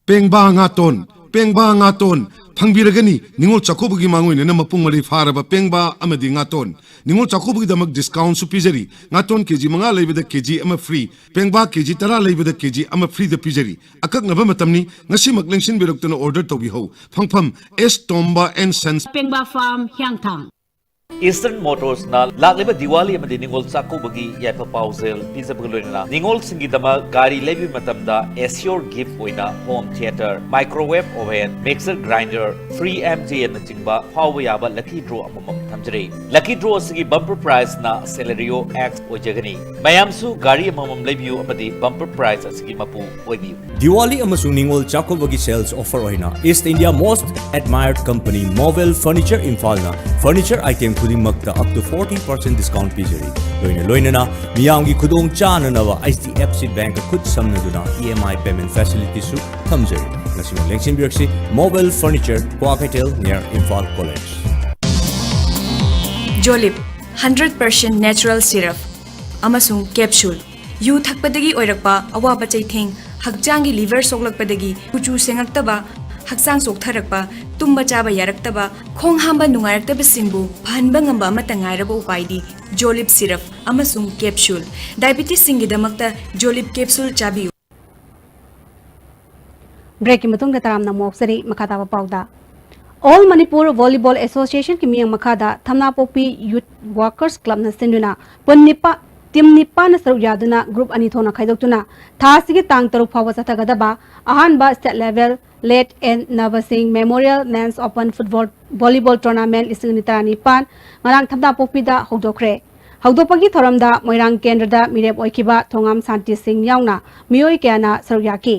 ꯄꯦꯡꯕꯥ ꯉꯥꯇꯣꯟ, ꯄꯦꯡꯕꯥ ꯉꯥꯇꯣꯟ ꯐꯪꯕꯤꯔꯒꯅꯤ꯫ ꯅꯤꯉꯣꯜ ꯆꯥꯛꯀꯧꯕꯒꯤ ꯃꯥꯡꯑꯣꯏꯅꯅ ꯃꯄꯨꯡ ꯃꯔꯩ ꯐꯥꯔꯕ ꯄꯦꯡꯕꯥ ꯑꯃꯗꯤ ꯉꯥꯇꯣꯟ꯫ ꯅꯤꯉꯣꯜ ꯆꯥꯛꯀꯧꯕꯒꯤꯗꯃꯛ discountꯁꯨ ꯄꯤꯖꯔꯤ꯫ ꯉꯥꯇꯣꯟ KG ꯃꯉꯥ ꯂꯩꯕꯗ KG ꯑꯃ free, ꯄꯦꯡꯕꯥ KG ꯇꯔꯥ ꯂꯩꯕꯗ KG ꯑꯃ freeꯗ ꯄꯤꯖꯔꯤ꯫ ꯑꯀꯛꯅꯕ ꯃꯇꯝꯅꯤ, ꯉꯁꯤꯃꯛ ꯂꯦꯡꯁꯤꯟꯕꯤꯔꯛꯇꯨꯅ order ꯇꯧꯕꯤꯍꯧ꯫ ꯐꯪꯐꯝ S Tomba and Sons, ꯄꯦꯡꯕꯥ Farm, ꯍꯤꯌꯥꯡꯊꯥꯡ꯫ Eastern Motorsꯅ ꯂꯥꯛꯂꯤꯕ ꯗꯤꯋꯥꯂꯤ ꯑꯃꯗꯤ ꯅꯤꯉꯣꯜ ꯆꯥꯛꯀꯧꯕꯒꯤ ꯌꯥꯏꯐ ꯄꯥꯎꯖꯦꯜ ꯄꯤꯖꯕꯒ ꯂꯣꯏꯅꯅ ꯅꯤꯉꯣꯜꯁꯤꯡꯒꯤꯗꯃꯛ ꯒꯥꯔꯤ ꯂꯩꯕꯒꯤ ꯃꯇꯝꯗ assured gift ꯑꯣꯏꯅ home theatre, microwave oven, mixer grinder, free M J Nꯅꯆꯤꯡꯕ ꯐꯥꯎꯕ ꯌꯥꯕ lucky draw ꯑꯃꯃꯝ ꯊꯝꯖꯔꯤ꯫ Lucky draw ꯑꯁꯤꯒꯤ bumper prizeꯅ Celerio X ꯑꯣꯏꯖꯒꯅꯤ꯫ ꯃꯌꯥꯝꯁꯨ ꯒꯥꯔꯤ ꯑꯃꯃꯝ ꯂꯩꯕꯤꯌꯨ ꯑꯃꯗꯤ bumper prize ꯑꯁꯤꯒꯤ ꯃꯄꯨ ꯑꯣꯏꯕꯤꯌꯨ꯫ ꯗꯤꯋꯥꯂꯤ ꯑꯃꯁꯨꯡ ꯅꯤꯉꯣꯜ ꯆꯥꯛꯀꯧꯕꯒꯤ sales offer ꯑꯣꯏꯅ East India most admired company Mobile Furniture ꯏꯝꯐꯥꯜꯅ furniture item ꯈꯨꯗꯤꯡꯃꯛꯇ up to forty percent discount ꯄꯤꯖꯔꯤ꯫ ꯂꯣꯏꯅ ꯂꯣꯏꯅꯅ ꯃꯤꯌꯥꯝꯒꯤ ꯈꯨꯗꯣꯡ ꯆꯥꯅꯅꯕ H D F C Bankꯀ ꯈꯨꯠ ꯁꯝꯅꯗꯨꯅ E M I payment facilityꯁꯨ ꯊꯝꯖꯔꯤ꯫ ꯉꯁꯤꯃꯛ ꯂꯦꯡꯁꯤꯟꯕꯤꯔꯛꯁꯤ, Mobile Furniture, Kwakeithel, near Imphal College꯫ Jolib, hundred percent natural syrup ꯑꯃꯁꯨꯡ capsule꯫ ꯌꯨ ꯊꯛꯄꯗꯒꯤ ꯑꯣꯏꯔꯛꯄ ꯑꯋꯥꯕ ꯆꯩꯊꯦꯡ, ꯍꯛꯆꯥꯡꯒꯤ ꯂꯤꯚꯔ ꯁꯣꯛꯂꯛꯄꯗꯒꯤ ꯀꯨꯆꯨ ꯁꯦꯡꯉꯛꯇꯕ, ꯍꯛꯆꯥꯡ ꯆꯣꯛꯊꯔꯛꯄ, ꯇꯨꯝꯕ ꯆꯥꯕ ꯌꯥꯔꯛꯇꯕ, ꯈꯣꯡ ꯍꯥꯝꯕ ꯅꯨꯡꯉꯥꯏꯔꯛꯇꯕꯁꯤꯡꯕꯨ ꯐꯍꯟꯕ ꯉꯝꯕ ꯑꯃꯠꯇ ꯉꯥꯏꯔꯕ ꯎꯄꯥꯏꯗꯤ ꯖꯣꯂꯤꯞ ꯁꯤꯔꯞ ꯑꯃꯁꯨꯡ ꯀꯦꯞꯁꯨꯜ꯫ ꯗꯥꯏꯕꯤꯇꯤꯁꯁꯤꯡꯒꯤꯗꯃꯛꯇ ꯖꯣꯂꯤꯞ ꯀꯦꯞꯁꯨꯜ ꯆꯥꯕꯤꯌꯨ꯫ ꯕ꯭ꯔꯦꯛꯀꯤ ꯃꯇꯨꯡꯗ ꯇꯔꯥꯝꯅ ꯑꯃꯨꯛ ꯑꯣꯛꯆꯔꯤ꯫ ꯃꯈꯥ ꯇꯥꯕ ꯄꯥꯎꯗ, All Manipur Volleyball Associationꯒꯤ ꯃꯤꯠꯌꯦꯡ ꯃꯈꯥꯗ ꯊꯝꯅꯥꯄꯣꯛꯄꯤ ꯌꯨꯠ ꯋꯥꯔꯀꯔꯁ ꯀ꯭ꯂꯕꯅ ꯁꯤꯟꯗꯨꯅ ꯄꯨꯟ ꯅꯤꯄꯥ-, ꯇꯤꯝ ꯅꯤꯄꯥꯟꯅ ꯁꯔꯨꯛ ꯌꯥꯗꯨꯅ ꯒ꯭ꯔꯨꯞ ꯑꯅꯤ ꯊꯣꯛꯅ ꯈꯥꯏꯗꯣꯛꯇꯨꯅ ꯊꯥ ꯑꯁꯤꯒꯤ ꯇꯥꯡ ꯇꯔꯨꯛ ꯐꯥꯎꯕ ꯆꯠꯊꯒꯗꯕ ꯑꯍꯥꯟꯕ ꯁ꯭ꯇꯦꯠ ꯂꯦꯚꯦꯜ ꯂꯦꯠ ꯑꯦꯟ ꯅꯕꯁꯤꯡ memorial men's open football volleyball tournament ꯂꯤꯁꯤꯡ ꯑꯅꯤ ꯇꯔꯥꯅꯤꯄꯥꯟ ꯉꯔꯥꯡ ꯊꯝꯅꯥꯄꯣꯛꯄꯤꯗ ꯍꯧꯗꯣꯛꯈ꯭ꯔꯦ꯫ ꯍꯧꯗꯣꯛꯄꯒꯤ ꯊꯧꯔꯝꯗ ꯃꯣꯏꯔꯥꯡ ꯀꯦꯟꯗ꯭ꯔꯗ ꯃꯤꯔꯦꯞ ꯑꯣꯏꯈꯤꯕ ꯊꯣꯉꯥꯝ ꯁꯥꯟꯇꯤ ꯁꯤꯡ ꯌꯥꯎꯅ ꯃꯤꯑꯣꯏ ꯀꯌꯥꯅ ꯁꯔꯨꯛ ꯌꯥꯈꯤ꯫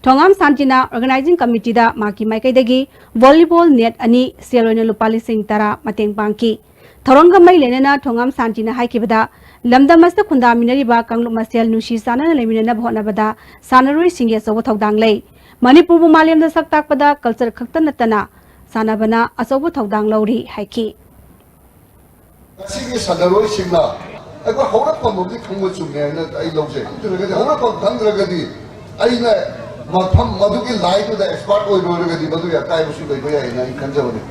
ꯊꯣꯉꯥꯝ ꯁꯥꯟꯇꯤꯅ ꯑꯣꯔꯒꯅꯥꯏꯖꯤꯡ ꯀꯃꯤꯇꯤꯗ ꯃꯍꯥꯛꯀꯤ ꯃꯥꯏꯀꯩꯗꯒꯤ ꯚꯣꯂꯤꯕꯣꯜ ꯅꯦꯠ ꯑꯅꯤ, ꯁꯦꯜ ꯑꯣꯏꯅ ꯂꯨꯄꯥ ꯂꯤꯁꯤꯡ ꯇꯔꯥ ꯃꯇꯦꯡ ꯄꯥꯡꯈꯤ꯫ ꯊꯧꯔꯝꯒ ꯃꯔꯤ ꯂꯩꯅꯅ ꯊꯣꯉꯥꯝ ꯁꯥꯟꯇꯤꯅ ꯍꯥꯏꯈꯤꯕꯗ, ꯂꯝꯗꯝ ꯑꯁꯤꯗ ꯈꯨꯟꯗꯥꯃꯤꯟꯅꯔꯤꯕ ꯀꯥꯡꯂꯨꯞ ꯃꯁꯦꯜ ꯅꯨꯡꯁꯤ ꯆꯥꯟꯅꯅ ꯂꯩꯃꯤꯟꯅꯅꯕ ꯍꯣꯠꯅꯕꯗ ꯁꯥꯟꯅꯔꯣꯏꯁꯤꯡꯒꯤ ꯑꯆꯧꯕ ꯊꯧꯗꯥꯡ ꯂꯩ꯫ ꯃꯅꯤꯄꯨꯔꯕꯨ ꯃꯥꯂꯦꯝꯗ ꯁꯛ ꯇꯥꯛꯄꯗ ꯀꯜꯆꯔ ꯈꯛꯇ ꯅꯠꯇꯅ ꯁꯥꯟꯅꯕꯅ ꯑꯆꯧꯕ ꯊꯧꯗꯥꯡ ꯂꯧꯔꯤ ꯍꯥꯏꯈꯤ꯫ ꯉꯁꯤꯒꯤ ꯁꯥꯟꯅꯔꯣꯏꯁꯤꯡꯅ ꯑꯩꯈꯣꯏ ꯍꯧꯔꯛꯐꯝ ꯑꯃꯗꯤ ꯈꯪꯕ ꯆꯨꯝꯃꯦ ꯍꯥꯏꯅ ꯑꯩ ꯂꯧꯖꯩ꯫ ꯅꯠꯇ꯭ꯔꯒꯗꯤ ꯍꯧꯔꯛꯐꯝ ꯈꯪꯗ꯭ꯔꯒꯗꯤ ꯑꯩꯅ ꯃꯐꯝ ꯃꯗꯨꯒꯤ ꯂꯥꯏꯟꯗꯨꯗ ꯑꯦꯛꯁꯄꯥꯔꯠ ꯑꯣꯏꯔꯨꯔꯒꯗꯤ ꯃꯗꯨꯒꯤ ꯑꯀꯥꯏꯕꯁꯨ ꯂꯩꯕ ꯌꯥꯏꯅ ꯑꯩ ꯈꯟꯖꯕꯅꯤ꯫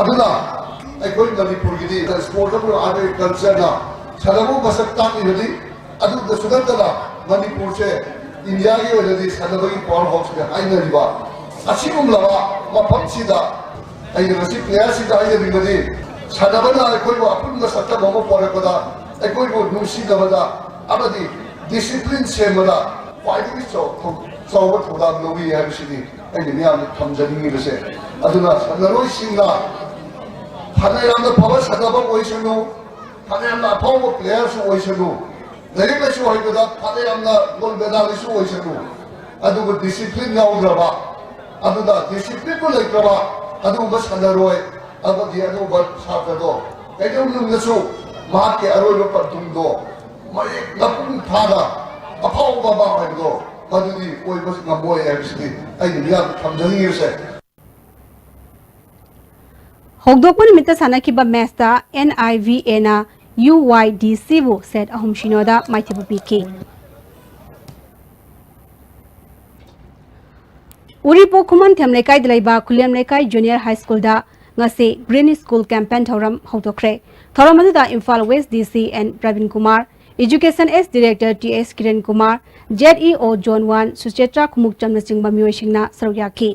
ꯑꯗꯨꯅ ꯑꯩꯈꯣꯏ ꯃꯅꯤꯄꯨꯔꯒꯤꯗꯤ ꯁ꯭ꯄꯣꯔꯠ ꯑꯃ ꯑꯥꯔꯠ ꯀꯜꯆꯔꯅ ꯁꯥꯟꯅꯕ ꯃꯁꯛ ꯇꯥꯛꯂꯤꯕꯅꯤ꯫ ꯑꯗꯨꯗꯁꯨ ꯅꯠꯇꯅ ꯃꯅꯤꯄꯨꯔꯁꯦ ꯏꯟꯗꯤꯌꯥꯒꯤ ꯑꯣꯏꯅꯗꯤ ꯁꯥꯟꯅꯕꯒꯤ ꯄꯥꯋꯔ ꯍꯥꯎꯁꯅꯦ ꯍꯥꯏꯅꯔꯤꯕ ꯑꯁꯤꯒꯨꯝꯂꯕ ꯃꯐꯝꯁꯤꯗ ꯑꯩꯅ ꯉꯁꯤ ꯄ꯭ꯂꯦꯌꯔꯁꯤꯡꯗ ꯍꯥꯏꯖꯅꯤꯡꯕꯗꯤ, ꯁꯥꯟꯅꯕꯅ ꯑꯩꯈꯣꯏꯕꯨ ꯑꯄꯨꯟꯕ ꯁꯛꯇꯝ ꯑꯃ ꯄꯣꯔꯛꯄꯗ ꯑꯩꯈꯣꯏꯕꯨ ꯅꯨꯡꯁꯤꯅꯕꯗ ꯑꯃꯗꯤ ꯗꯤꯁꯤꯄ꯭ꯂꯤꯟ ꯁꯦꯝꯕꯗ ꯈ꯭ꯋꯥꯏꯗꯒꯤ ꯆꯥꯎ-, ꯆꯥꯎꯕ ꯊꯧꯗꯥꯡ ꯂꯧꯏ ꯍꯥꯏꯕꯁꯤꯅꯤ ꯑꯩꯅ ꯃꯤꯌꯥꯝꯗ ꯊꯝꯖꯅꯤꯡꯉꯤꯕꯁꯦ꯫ ꯑꯗꯨꯅ ꯁꯥꯟꯅꯔꯣꯏꯁꯤꯡꯅ ꯐꯅ ꯌꯥꯝꯅ ꯐꯕ ꯁꯥꯟꯅꯕ ꯑꯣꯏꯁꯅꯨ, ꯐꯅ ꯌꯥꯝꯅ ꯑꯐꯥꯎꯕ ꯄ꯭ꯂꯦꯌꯔꯁꯨ ꯑꯣꯏꯁꯅꯨ, ꯂꯥꯏꯔꯤꯛ ꯂꯥꯏꯁꯨ ꯍꯩꯕꯗ ꯐꯅ ꯌꯥꯝꯅ ꯒꯣꯜ ꯃꯦꯗꯥꯂꯤꯁꯁꯨ ꯑꯣꯏꯁꯅꯨ, ꯑꯗꯨꯕꯨ ꯗꯤꯁꯤꯄ꯭ꯂꯤꯟ ꯌꯥꯎꯗ꯭ꯔꯕ, ꯑꯗꯨꯅ ꯗꯤꯁꯤꯄ꯭ꯂꯤꯟꯕꯨ ꯂꯩꯇ꯭ꯔꯕ ꯑꯗꯨꯒꯨꯝꯕ ꯁꯥꯟꯅꯔꯣꯏ ꯑꯃꯗꯤ ꯑꯗꯨꯒꯨꯝꯕ ꯁꯥꯇ꯭ꯔꯗꯣ ꯀꯩꯗꯧꯅꯨꯡꯗꯁꯨ ꯃꯍꯥꯛꯀꯤ ꯑꯔꯣꯏꯕ ꯄꯟꯊꯨꯡꯗꯣ ꯃꯌꯦꯛ ꯃꯄꯨꯡ ꯐꯥꯅ ꯑꯐꯥꯎꯕ ꯑꯃ ꯍꯥꯏꯕꯗꯣ ꯃꯗꯨꯗꯤ ꯑꯣꯏꯕ ꯉꯝꯃꯣꯏ ꯍꯥꯏꯕꯁꯤꯗꯤ ꯑꯩꯅ ꯃꯤꯌꯥꯝꯗ ꯊꯝꯖꯅꯤꯡꯉꯤꯕꯁꯦ꯫ ꯍꯧꯗꯣꯛꯄ ꯅꯨꯃꯤꯠꯇ ꯁꯥꯟꯅꯈꯤꯕ ꯃꯦꯆꯇ ꯑꯦꯟ ꯑꯥꯏ ꯚꯤ ꯑꯦꯅ ꯌꯨ ꯋꯥꯏ ꯗꯤ ꯁꯤꯕꯨ ꯁꯦꯠ ꯑꯍꯨꯝ ꯁꯤꯅꯣꯗ ꯃꯥꯏꯊꯤꯕ ꯄꯤꯈꯤ꯫ ꯎꯔꯤꯄꯣꯛ ꯈꯨꯃꯟꯊꯦꯝ ꯂꯩꯀꯥꯏꯗ ꯂꯩꯕ ꯈꯨꯂꯦꯝ ꯂꯩꯀꯥꯏ ꯖꯨꯅꯤꯌꯔ ꯍꯥꯏ ꯁ꯭ꯀꯨꯜꯗ ꯉꯁꯤ ꯒ꯭ꯔꯤꯟ ꯁ꯭ꯀꯨꯜ ꯀꯦꯝꯄꯦꯟ ꯊꯧꯔꯝ ꯍꯧꯗꯣꯛꯈ꯭ꯔꯦ꯫ ꯊꯧꯔꯝ ꯑꯗꯨꯗ Imphal west D C N Prabin Kumar, education S director T S Kiran Kumar, Z E O zone one Suchetra ꯈꯨꯃꯨꯛꯆꯝꯅꯆꯤꯡꯕ ꯃꯤꯑꯣꯏꯁꯤꯡꯅ ꯁꯔꯨꯛ ꯌꯥꯈꯤ꯫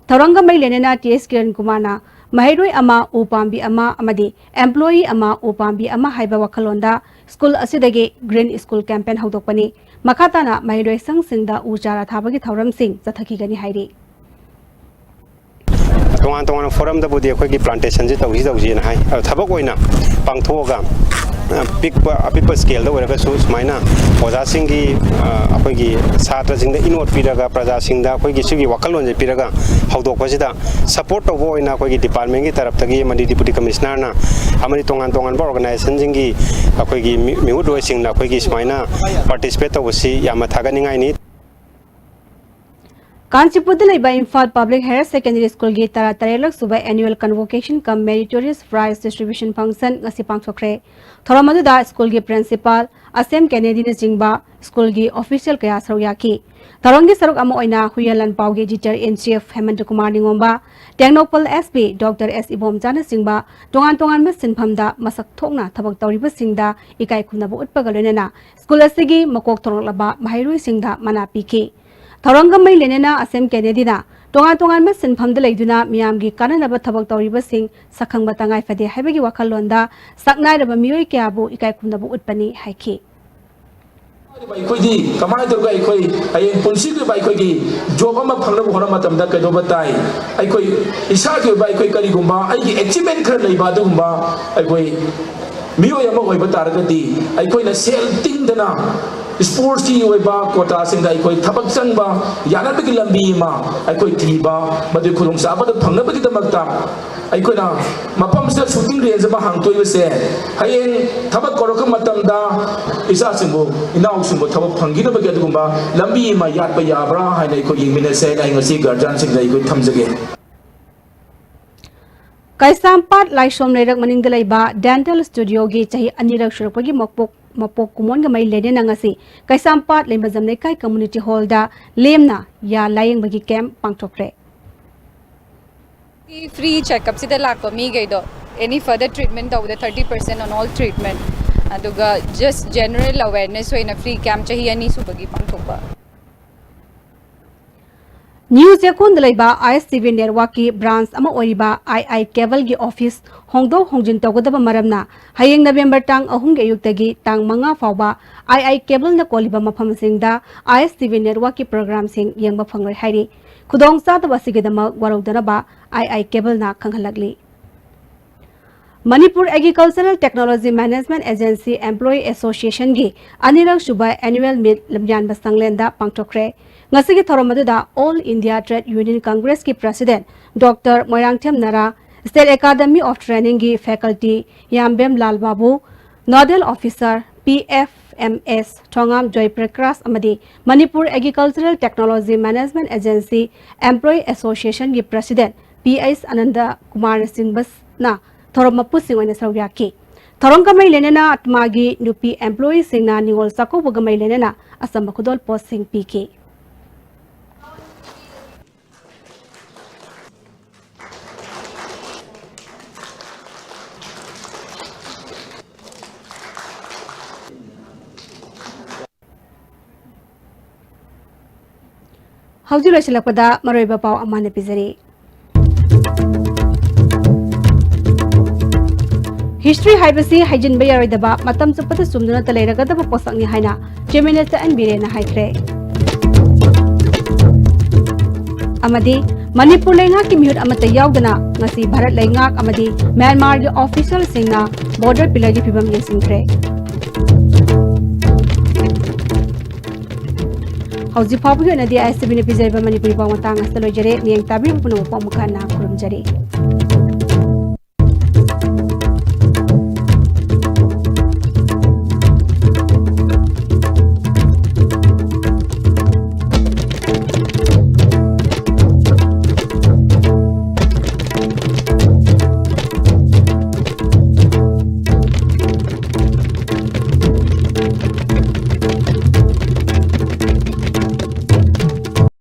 ꯊꯧꯔꯝꯒ ꯃꯔꯤ ꯂꯩꯅꯅ ꯇꯤ ꯑꯦꯁ ꯀꯤꯔꯟ ꯀꯨꯃꯥꯔꯅ ꯃꯍꯩꯔꯣꯏ ꯑꯃ, ꯎ ꯄꯥꯝꯕꯤ ꯑꯃ ꯑꯃꯗꯤ ꯑꯦꯝꯄ꯭ꯂꯣꯌꯤ ꯑꯃ, ꯎ ꯄꯥꯝꯕꯤ ꯑꯃ ꯍꯥꯏꯕ ꯋꯥꯈꯜꯂꯣꯟꯗ ꯁ꯭ꯀꯨꯜ ꯑꯁꯤꯗꯒꯤ ꯒ꯭ꯔꯤꯟ ꯁ꯭ꯀꯨꯜ ꯀꯦꯝꯄꯦꯟ ꯍꯧꯗꯣꯛꯄꯅꯤ꯫ ꯃꯈꯥ ꯇꯥꯅ ꯃꯍꯩꯔꯣꯏ ꯁꯪꯁꯤꯡꯗ ꯎ ꯆꯥꯔꯥ ꯊꯥꯕꯒꯤ ꯊꯧꯔꯝꯁꯤꯡ ꯆꯠꯊꯈꯤꯒꯅꯤ ꯍꯥꯏꯔꯤ꯫ ꯇꯣꯉꯥꯟ ꯇꯣꯉꯥꯟꯕ ꯐꯣꯔꯝꯗꯕꯨꯗꯤ ꯑꯩꯈꯣꯏꯒꯤ ꯄ꯭ꯂꯥꯟꯇꯦꯁꯟꯁꯤ ꯇꯧꯁꯤ ꯇꯧꯁꯤꯅ ꯍꯥꯏ꯫ ꯑꯗꯣ ꯊꯕꯛ ꯑꯣꯏꯅ ꯄꯥꯡꯊꯣꯛꯑꯒ, ꯑ, ꯄꯤꯛꯄ, ꯑꯄꯤꯛꯄ ꯁ꯭ꯀꯦꯜꯗ ꯑꯣꯏꯔꯒꯁꯨ ꯁꯨꯃꯥꯏꯅ ꯑꯣꯖꯥꯁꯤꯡꯒꯤ, ꯑ, ꯑꯩꯈꯣꯏꯒꯤ ꯁꯥꯇ꯭ꯔꯁꯤꯡꯗ ꯏꯅꯣꯠ ꯄꯤꯔꯒ, ꯄ꯭ꯔꯖꯥꯁꯤꯡꯗ ꯑꯩꯈꯣꯏꯒꯤ ꯁꯤꯒꯤ ꯋꯥꯈꯜꯂꯣꯟꯁꯦ ꯄꯤꯔꯒ ꯍꯧꯗꯣꯛꯄꯁꯤꯗ ꯁꯄꯣꯔꯠ ꯇꯧꯕ ꯑꯣꯏꯅ ꯑꯩꯈꯣꯏꯒꯤ ꯗꯤꯄꯥꯔꯠꯃꯦꯟꯒꯤ ꯇꯔꯞꯇꯒꯤ ꯑꯃꯗꯤ ꯗꯤꯄꯨꯇꯤ ꯀꯃꯤꯁꯅꯔꯅ ꯑꯃꯗꯤ ꯇꯣꯉꯥꯟ ꯇꯣꯉꯥꯟꯕ ꯑꯣꯔꯒꯅꯥꯏꯖꯦꯁꯟꯁꯤꯡꯒꯤ ꯑꯩꯈꯣꯏꯒꯤ ꯃꯤ-, ꯃꯤꯍꯨꯠꯂꯣꯏꯁꯤꯡꯅ ꯑꯩꯈꯣꯏꯒꯤ ꯁꯨꯃꯥꯏꯅ ꯄꯥꯔꯇꯤꯁꯤꯄꯦꯠ ꯇꯧꯕꯁꯤ ꯌꯥꯝꯅ ꯊꯥꯒꯠꯅꯤꯡꯉꯥꯏꯅꯤ꯫ ꯀꯥꯟꯆꯤꯄꯨꯔꯗ ꯂꯩꯕ ꯏꯝꯐꯥꯜ ꯄꯕ꯭ꯂꯤꯛ ꯍꯥꯌꯔ ꯁꯦꯀꯦꯟꯗꯔꯤ ꯁ꯭ꯀꯨꯜꯒꯤ ꯇꯔꯥ ꯇꯔꯦꯠꯂꯛ ꯁꯨꯕ annual convocation cum meritorious prize distribution function ꯉꯁꯤ ꯄꯥꯡꯊꯣꯛꯈ꯭ꯔꯦ꯫ ꯊꯧꯔꯝ ꯑꯗꯨꯗ ꯁ꯭ꯀꯨꯜꯒꯤ ꯄ꯭ꯔꯤꯟꯁꯤꯄꯥꯜ ꯑꯁꯦꯝ ꯀꯦꯅꯦꯗꯤꯅꯆꯤꯡꯕ ꯁ꯭ꯀꯨꯜꯒꯤ ꯑꯣꯐꯤꯁꯤꯌꯦꯜ ꯀꯌꯥ ꯁꯔꯨꯛ ꯌꯥꯈꯤ꯫ ꯊꯧꯔꯝꯒꯤ ꯁꯔꯨꯛ ꯑꯃ ꯑꯣꯏꯅ ꯍꯨꯏꯌꯦꯟ ꯂꯥꯟꯄꯥꯎꯒꯤ editor in chief Hemanta Kumar Ningomba, Tengnoupal S P doctor S ꯏꯕꯣꯝꯆꯥꯅꯆꯤꯡꯕ ꯇꯣꯉꯥꯟ ꯇꯣꯉꯥꯟꯕ ꯁꯤꯟꯐꯝꯗ ꯃꯁꯛ ꯊꯣꯛꯅ ꯊꯕꯛ ꯇꯧꯔꯤꯕꯁꯤꯡꯗ ꯏꯀꯥꯏ ꯈꯨꯝꯅꯕ ꯎꯠꯄꯒ ꯂꯣꯏꯅꯅ ꯁ꯭ꯀꯨꯜ ꯑꯁꯤꯒꯤ ꯃꯀꯣꯛ ꯊꯣꯡꯂꯛꯂꯕ ꯃꯍꯩꯔꯣꯏꯁꯤꯡꯗ ꯃꯅꯥ ꯄꯤꯈꯤ꯫ ꯊꯧꯔꯝꯒ ꯃꯔꯤ ꯂꯩꯅꯅ ꯑꯁꯦꯝ ꯀꯦꯅꯦꯗꯤꯅ ꯇꯣꯉꯥꯟ ꯇꯣꯉꯥꯟꯕ ꯁꯤꯟꯐꯝꯗ ꯂꯩꯗꯨꯅ ꯃꯤꯌꯥꯝꯒꯤ ꯀꯥꯟꯅꯅꯕ ꯊꯕꯛ ꯇꯧꯔꯤꯕꯁꯤꯡ ꯁꯛꯈꯪꯕ ꯇꯉꯥꯏ ꯐꯗꯦ ꯍꯥꯏꯕꯒꯤ ꯋꯥꯈꯜꯂꯣꯟꯗ ꯁꯛꯅꯥꯏꯔꯕ ꯃꯤꯑꯣꯏ ꯀꯌꯥꯕꯨ ꯏꯀꯥꯏ ꯈꯨꯝꯅꯕ ꯎꯠꯄꯅꯤ ꯍꯥꯏꯈꯤ꯫ ꯑꯩꯈꯣꯏꯗꯤ ꯀꯃꯥꯏꯅ ꯇꯧꯔꯒ ꯑꯩꯈꯣꯏ ꯍꯌꯦꯡ ꯄꯨꯟꯁꯤꯒꯤ ꯑꯣꯏꯕ ꯑꯩꯈꯣꯏꯒꯤ ꯖꯣꯕ ꯑꯃ ꯐꯪꯅꯕ ꯍꯣꯠꯅꯕ ꯃꯇꯝꯗ ꯀꯩꯗꯧꯕ ꯇꯥꯏ? ꯑꯩꯈꯣꯏ ꯏꯁꯥꯒꯤ ꯑꯣꯏꯕ ꯑꯩꯈꯣꯏ ꯀꯔꯤꯒꯨꯝꯕ ꯑꯩꯒꯤ ꯑꯦꯆꯤꯞꯃꯦꯟ ꯈꯔ ꯂꯩꯕ ꯑꯗꯨꯒꯨꯝꯕ ꯑꯩꯈꯣꯏ ꯃꯤꯑꯣꯏ ꯑꯃ ꯑꯣꯏꯕ ꯇꯥꯔꯒꯗꯤ ꯑꯩꯈꯣꯏꯅ ꯁꯦꯜ ꯇꯤꯡꯗꯅ ꯁ꯭ꯄꯣꯔꯠꯁꯀꯤ ꯑꯣꯏꯕ ꯀꯣꯇꯥꯁꯤꯡꯗ ꯑꯩꯈꯣꯏ ꯊꯕꯛ ꯆꯪꯕ ꯌꯥꯅꯕꯒꯤ ꯂꯝꯕꯤ ꯑꯃ ꯑꯩꯈꯣꯏ ꯊꯤꯕ, ꯃꯗꯨꯒꯤ ꯈꯨꯗꯣꯡꯆꯥꯕꯗꯨ ꯐꯪꯅꯕꯒꯤꯗꯃꯛꯇ ꯑꯩꯈꯣꯏꯅ ꯃꯐꯝꯁꯤꯗ ꯁꯨꯇꯤꯡ ꯔꯦꯟꯖ ꯑꯃ ꯍꯥꯡꯗꯣꯛꯏꯕꯁꯦ ꯍꯌꯦꯡ ꯊꯕꯛ ꯀꯧꯔꯛꯄ ꯃꯇꯝꯗ ꯏꯆꯥꯁꯤꯡꯕꯨ, ꯏꯅꯥꯎꯁꯤꯡꯕꯨ ꯊꯕꯛ ꯐꯪꯈꯤꯅꯕꯒꯤ ꯑꯗꯨꯒꯨꯝꯕ ꯂꯝꯕꯤ ꯑꯃ ꯌꯥꯠꯄ ꯌꯥꯕ꯭ꯔꯥ ꯍꯥꯏꯅ ꯑꯩꯈꯣꯏ ꯌꯦꯡꯃꯤꯟꯅꯁꯦ ꯍꯥꯏꯅ ꯑꯩ ꯉꯁꯤ ꯒꯥꯔꯖꯤꯌꯥꯟꯁꯤꯡꯗ ꯑꯩꯈꯣꯏ ꯊꯝꯖꯒꯦ꯫ ꯀꯩꯁꯥꯝꯄꯥꯠ ꯂꯥꯏꯁꯣꯝ ꯂꯩꯔꯛ ꯃꯅꯤꯡꯗ ꯂꯩꯕ ꯗꯦꯟꯇꯦꯜ ꯁ꯭ꯇꯨꯗꯤꯑꯣꯒꯤ ꯆꯍꯤ ꯑꯅꯤꯔꯛ ꯁꯨꯔꯛꯄꯒꯤ ꯃꯄꯣꯛ ꯃꯄꯣꯛ ꯀꯨꯝꯑꯣꯟꯒ ꯃꯔꯤ ꯂꯩꯅꯅ ꯉꯁꯤ ꯀꯩꯁꯥꯝꯄꯥꯠ ꯂꯩꯃꯖꯝ ꯂꯩꯀꯥꯏ community hall ꯗ ꯂꯦꯝꯅ ꯌꯥ ꯂꯥꯌꯦꯡꯕꯒꯤ camp ꯄꯥꯡꯊꯣꯛꯈ꯭ꯔꯦ꯫ Free checkup ꯁꯤꯗ ꯂꯥꯛꯄ ꯃꯤꯈꯩꯗꯣ any further treatment ꯇꯧꯕꯗ thirty percent on all treatment, ꯑꯗꯨꯒ just general awareness ꯑꯣꯏꯅ free camp ꯆꯍꯤ ꯑꯅꯤ ꯁꯨꯕꯒꯤ ꯄꯥꯡꯊꯣꯛꯄ꯫ ꯅ꯭ꯌꯨ ꯆꯦꯛꯀꯣꯟꯗ ꯂꯩꯕ ISTV network ꯀꯤ branch ꯑꯃ ꯑꯣꯏꯔꯤꯕ ꯑꯥꯏ ꯑꯥꯏ cable ꯒꯤ office ꯍꯣꯡꯗꯣꯛ ꯍꯣꯡꯖꯤꯟ ꯇꯧꯒꯗꯕ ꯃꯔꯝꯅ ꯍꯌꯦꯡ November ꯇꯥꯡ ꯑꯍꯨꯝꯒꯤ ꯑꯌꯨꯛꯇꯒꯤ ꯇꯥꯡ ꯃꯉꯥ ꯐꯥꯎꯕ ꯑꯥꯏ ꯑꯥꯏ cable ꯅ ꯀꯣꯜꯂꯤꯕ ꯃꯐꯝꯁꯤꯡꯗ ISTV network ꯀꯤ program ꯁꯤꯡ ꯌꯦꯡꯕ ꯐꯪꯂꯣꯏ ꯍꯥꯏꯔꯤ꯫ ꯈꯨꯗꯣꯡꯆꯥꯗꯕ ꯑꯁꯤꯒꯤꯗꯃꯛ ꯋꯥꯔꯧꯗꯅꯕ ꯑꯥꯏ ꯑꯥꯏ cable ꯅ ꯈꯪꯍꯜꯂꯛꯂꯤ꯫ Manipur Agricultural Technology Management Agency Employee Association ꯒꯤ ꯑꯅꯤꯔꯛ ꯁꯨꯕ annual meet ꯂꯝꯌꯥꯟꯕ ꯁꯪꯂꯦꯟꯗ ꯄꯥꯡꯊꯣꯛꯈ꯭ꯔꯦ꯫ ꯉꯁꯤꯒꯤ ꯊꯧꯔꯝ ꯑꯗꯨꯗ All India Trade Union Congress ꯀꯤ president Doctor Moirangthem ꯅꯔꯥ, State Academy of Training ꯒꯤ faculty ꯌꯥꯝꯕꯦꯝ ꯂꯥꯜ ꯕꯥꯕꯨ, nodal officer PFMS ꯊꯣꯉꯥꯝ ꯖꯣꯏ ꯄ꯭ꯔꯀꯥꯁ ꯑꯃꯗꯤ Manipur Agricultural Technology Management Agency Employee Association ꯒꯤ president ꯄꯤ ꯑꯩꯆ ꯑꯅꯟꯗ ꯀꯨꯃꯥꯔꯅꯆꯤꯡꯕꯅ ꯊꯧꯔꯝ ꯃꯄꯨꯁꯤꯡ ꯑꯣꯏꯅ ꯁꯔꯨꯛ ꯌꯥꯈꯤ꯫ ꯊꯧꯔꯝꯒ ꯃꯔꯤ ꯂꯩꯅꯅ ꯃꯥꯒꯤ ꯅꯨꯄꯤ employee ꯁꯤꯡꯅ ꯅꯤꯉꯣꯜ ꯆꯥꯛꯀꯧꯕꯒ ꯃꯔꯤ ꯂꯩꯅꯅ ꯑꯆꯝꯕ ꯈꯨꯗꯣꯜꯄꯣꯠꯁꯤꯡ ꯄꯤꯈꯤ꯫ ꯍꯧꯖꯤꯛ ꯂꯣꯏꯁꯤꯜꯂꯛꯄꯗ ꯃꯔꯨꯑꯣꯏꯕ ꯄꯥꯎ ꯑꯃ ꯍꯥꯟꯅ ꯄꯤꯖꯔꯤ꯫ History ꯍꯥꯏꯕꯁꯤ ꯍꯩꯖꯤꯟꯕ ꯌꯥꯔꯣꯏꯗꯕ, ꯃꯇꯝ ꯆꯨꯞꯄꯗ ꯆꯨꯝꯗꯨꯅꯇ ꯂꯩꯔꯒꯗꯕ ꯄꯣꯠꯁꯛꯅꯤ ꯍꯥꯏꯅ Chief Minister ꯑꯦꯟ ꯕꯤꯔꯦꯟꯅ ꯍꯥꯏꯈ꯭ꯔꯦ꯫ ꯑꯃꯗꯤ ꯃꯅꯤꯄꯨꯔ ꯂꯩꯉꯥꯛꯀꯤ ꯃꯤꯍꯨꯠ ꯑꯃꯠꯇ ꯌꯥꯎꯗꯅ ꯉꯁꯤ ꯚꯥꯔꯠ ꯂꯩꯉꯥꯛ ꯑꯃꯗꯤ ꯃ꯭ꯌꯥꯟꯃꯥꯔꯒꯤ official ꯁꯤꯡꯅ border pillar ꯒꯤ ꯐꯤꯕꯝ ꯌꯦꯡꯁꯤꯟꯈ꯭ꯔꯦ꯫ ꯍꯧꯖꯤꯛ ꯐꯥꯎꯕꯒꯤ ꯑꯣꯏꯅꯗꯤ ISTV ꯅ ꯄꯤꯖꯔꯤꯕ ꯃꯅꯤꯄꯨꯔꯤ ꯄꯥꯎ ꯃꯇꯥꯡ ꯑꯁꯤꯗ ꯂꯣꯏꯖꯔꯦ꯫ ꯃꯤꯠꯌꯦꯡ ꯇꯥꯕꯤꯔꯤꯕ ꯄꯨꯝꯅꯃꯛꯄꯨ ꯑꯃꯨꯛ ꯍꯟꯅ ꯈꯨꯔꯨꯝꯖꯔꯤ꯫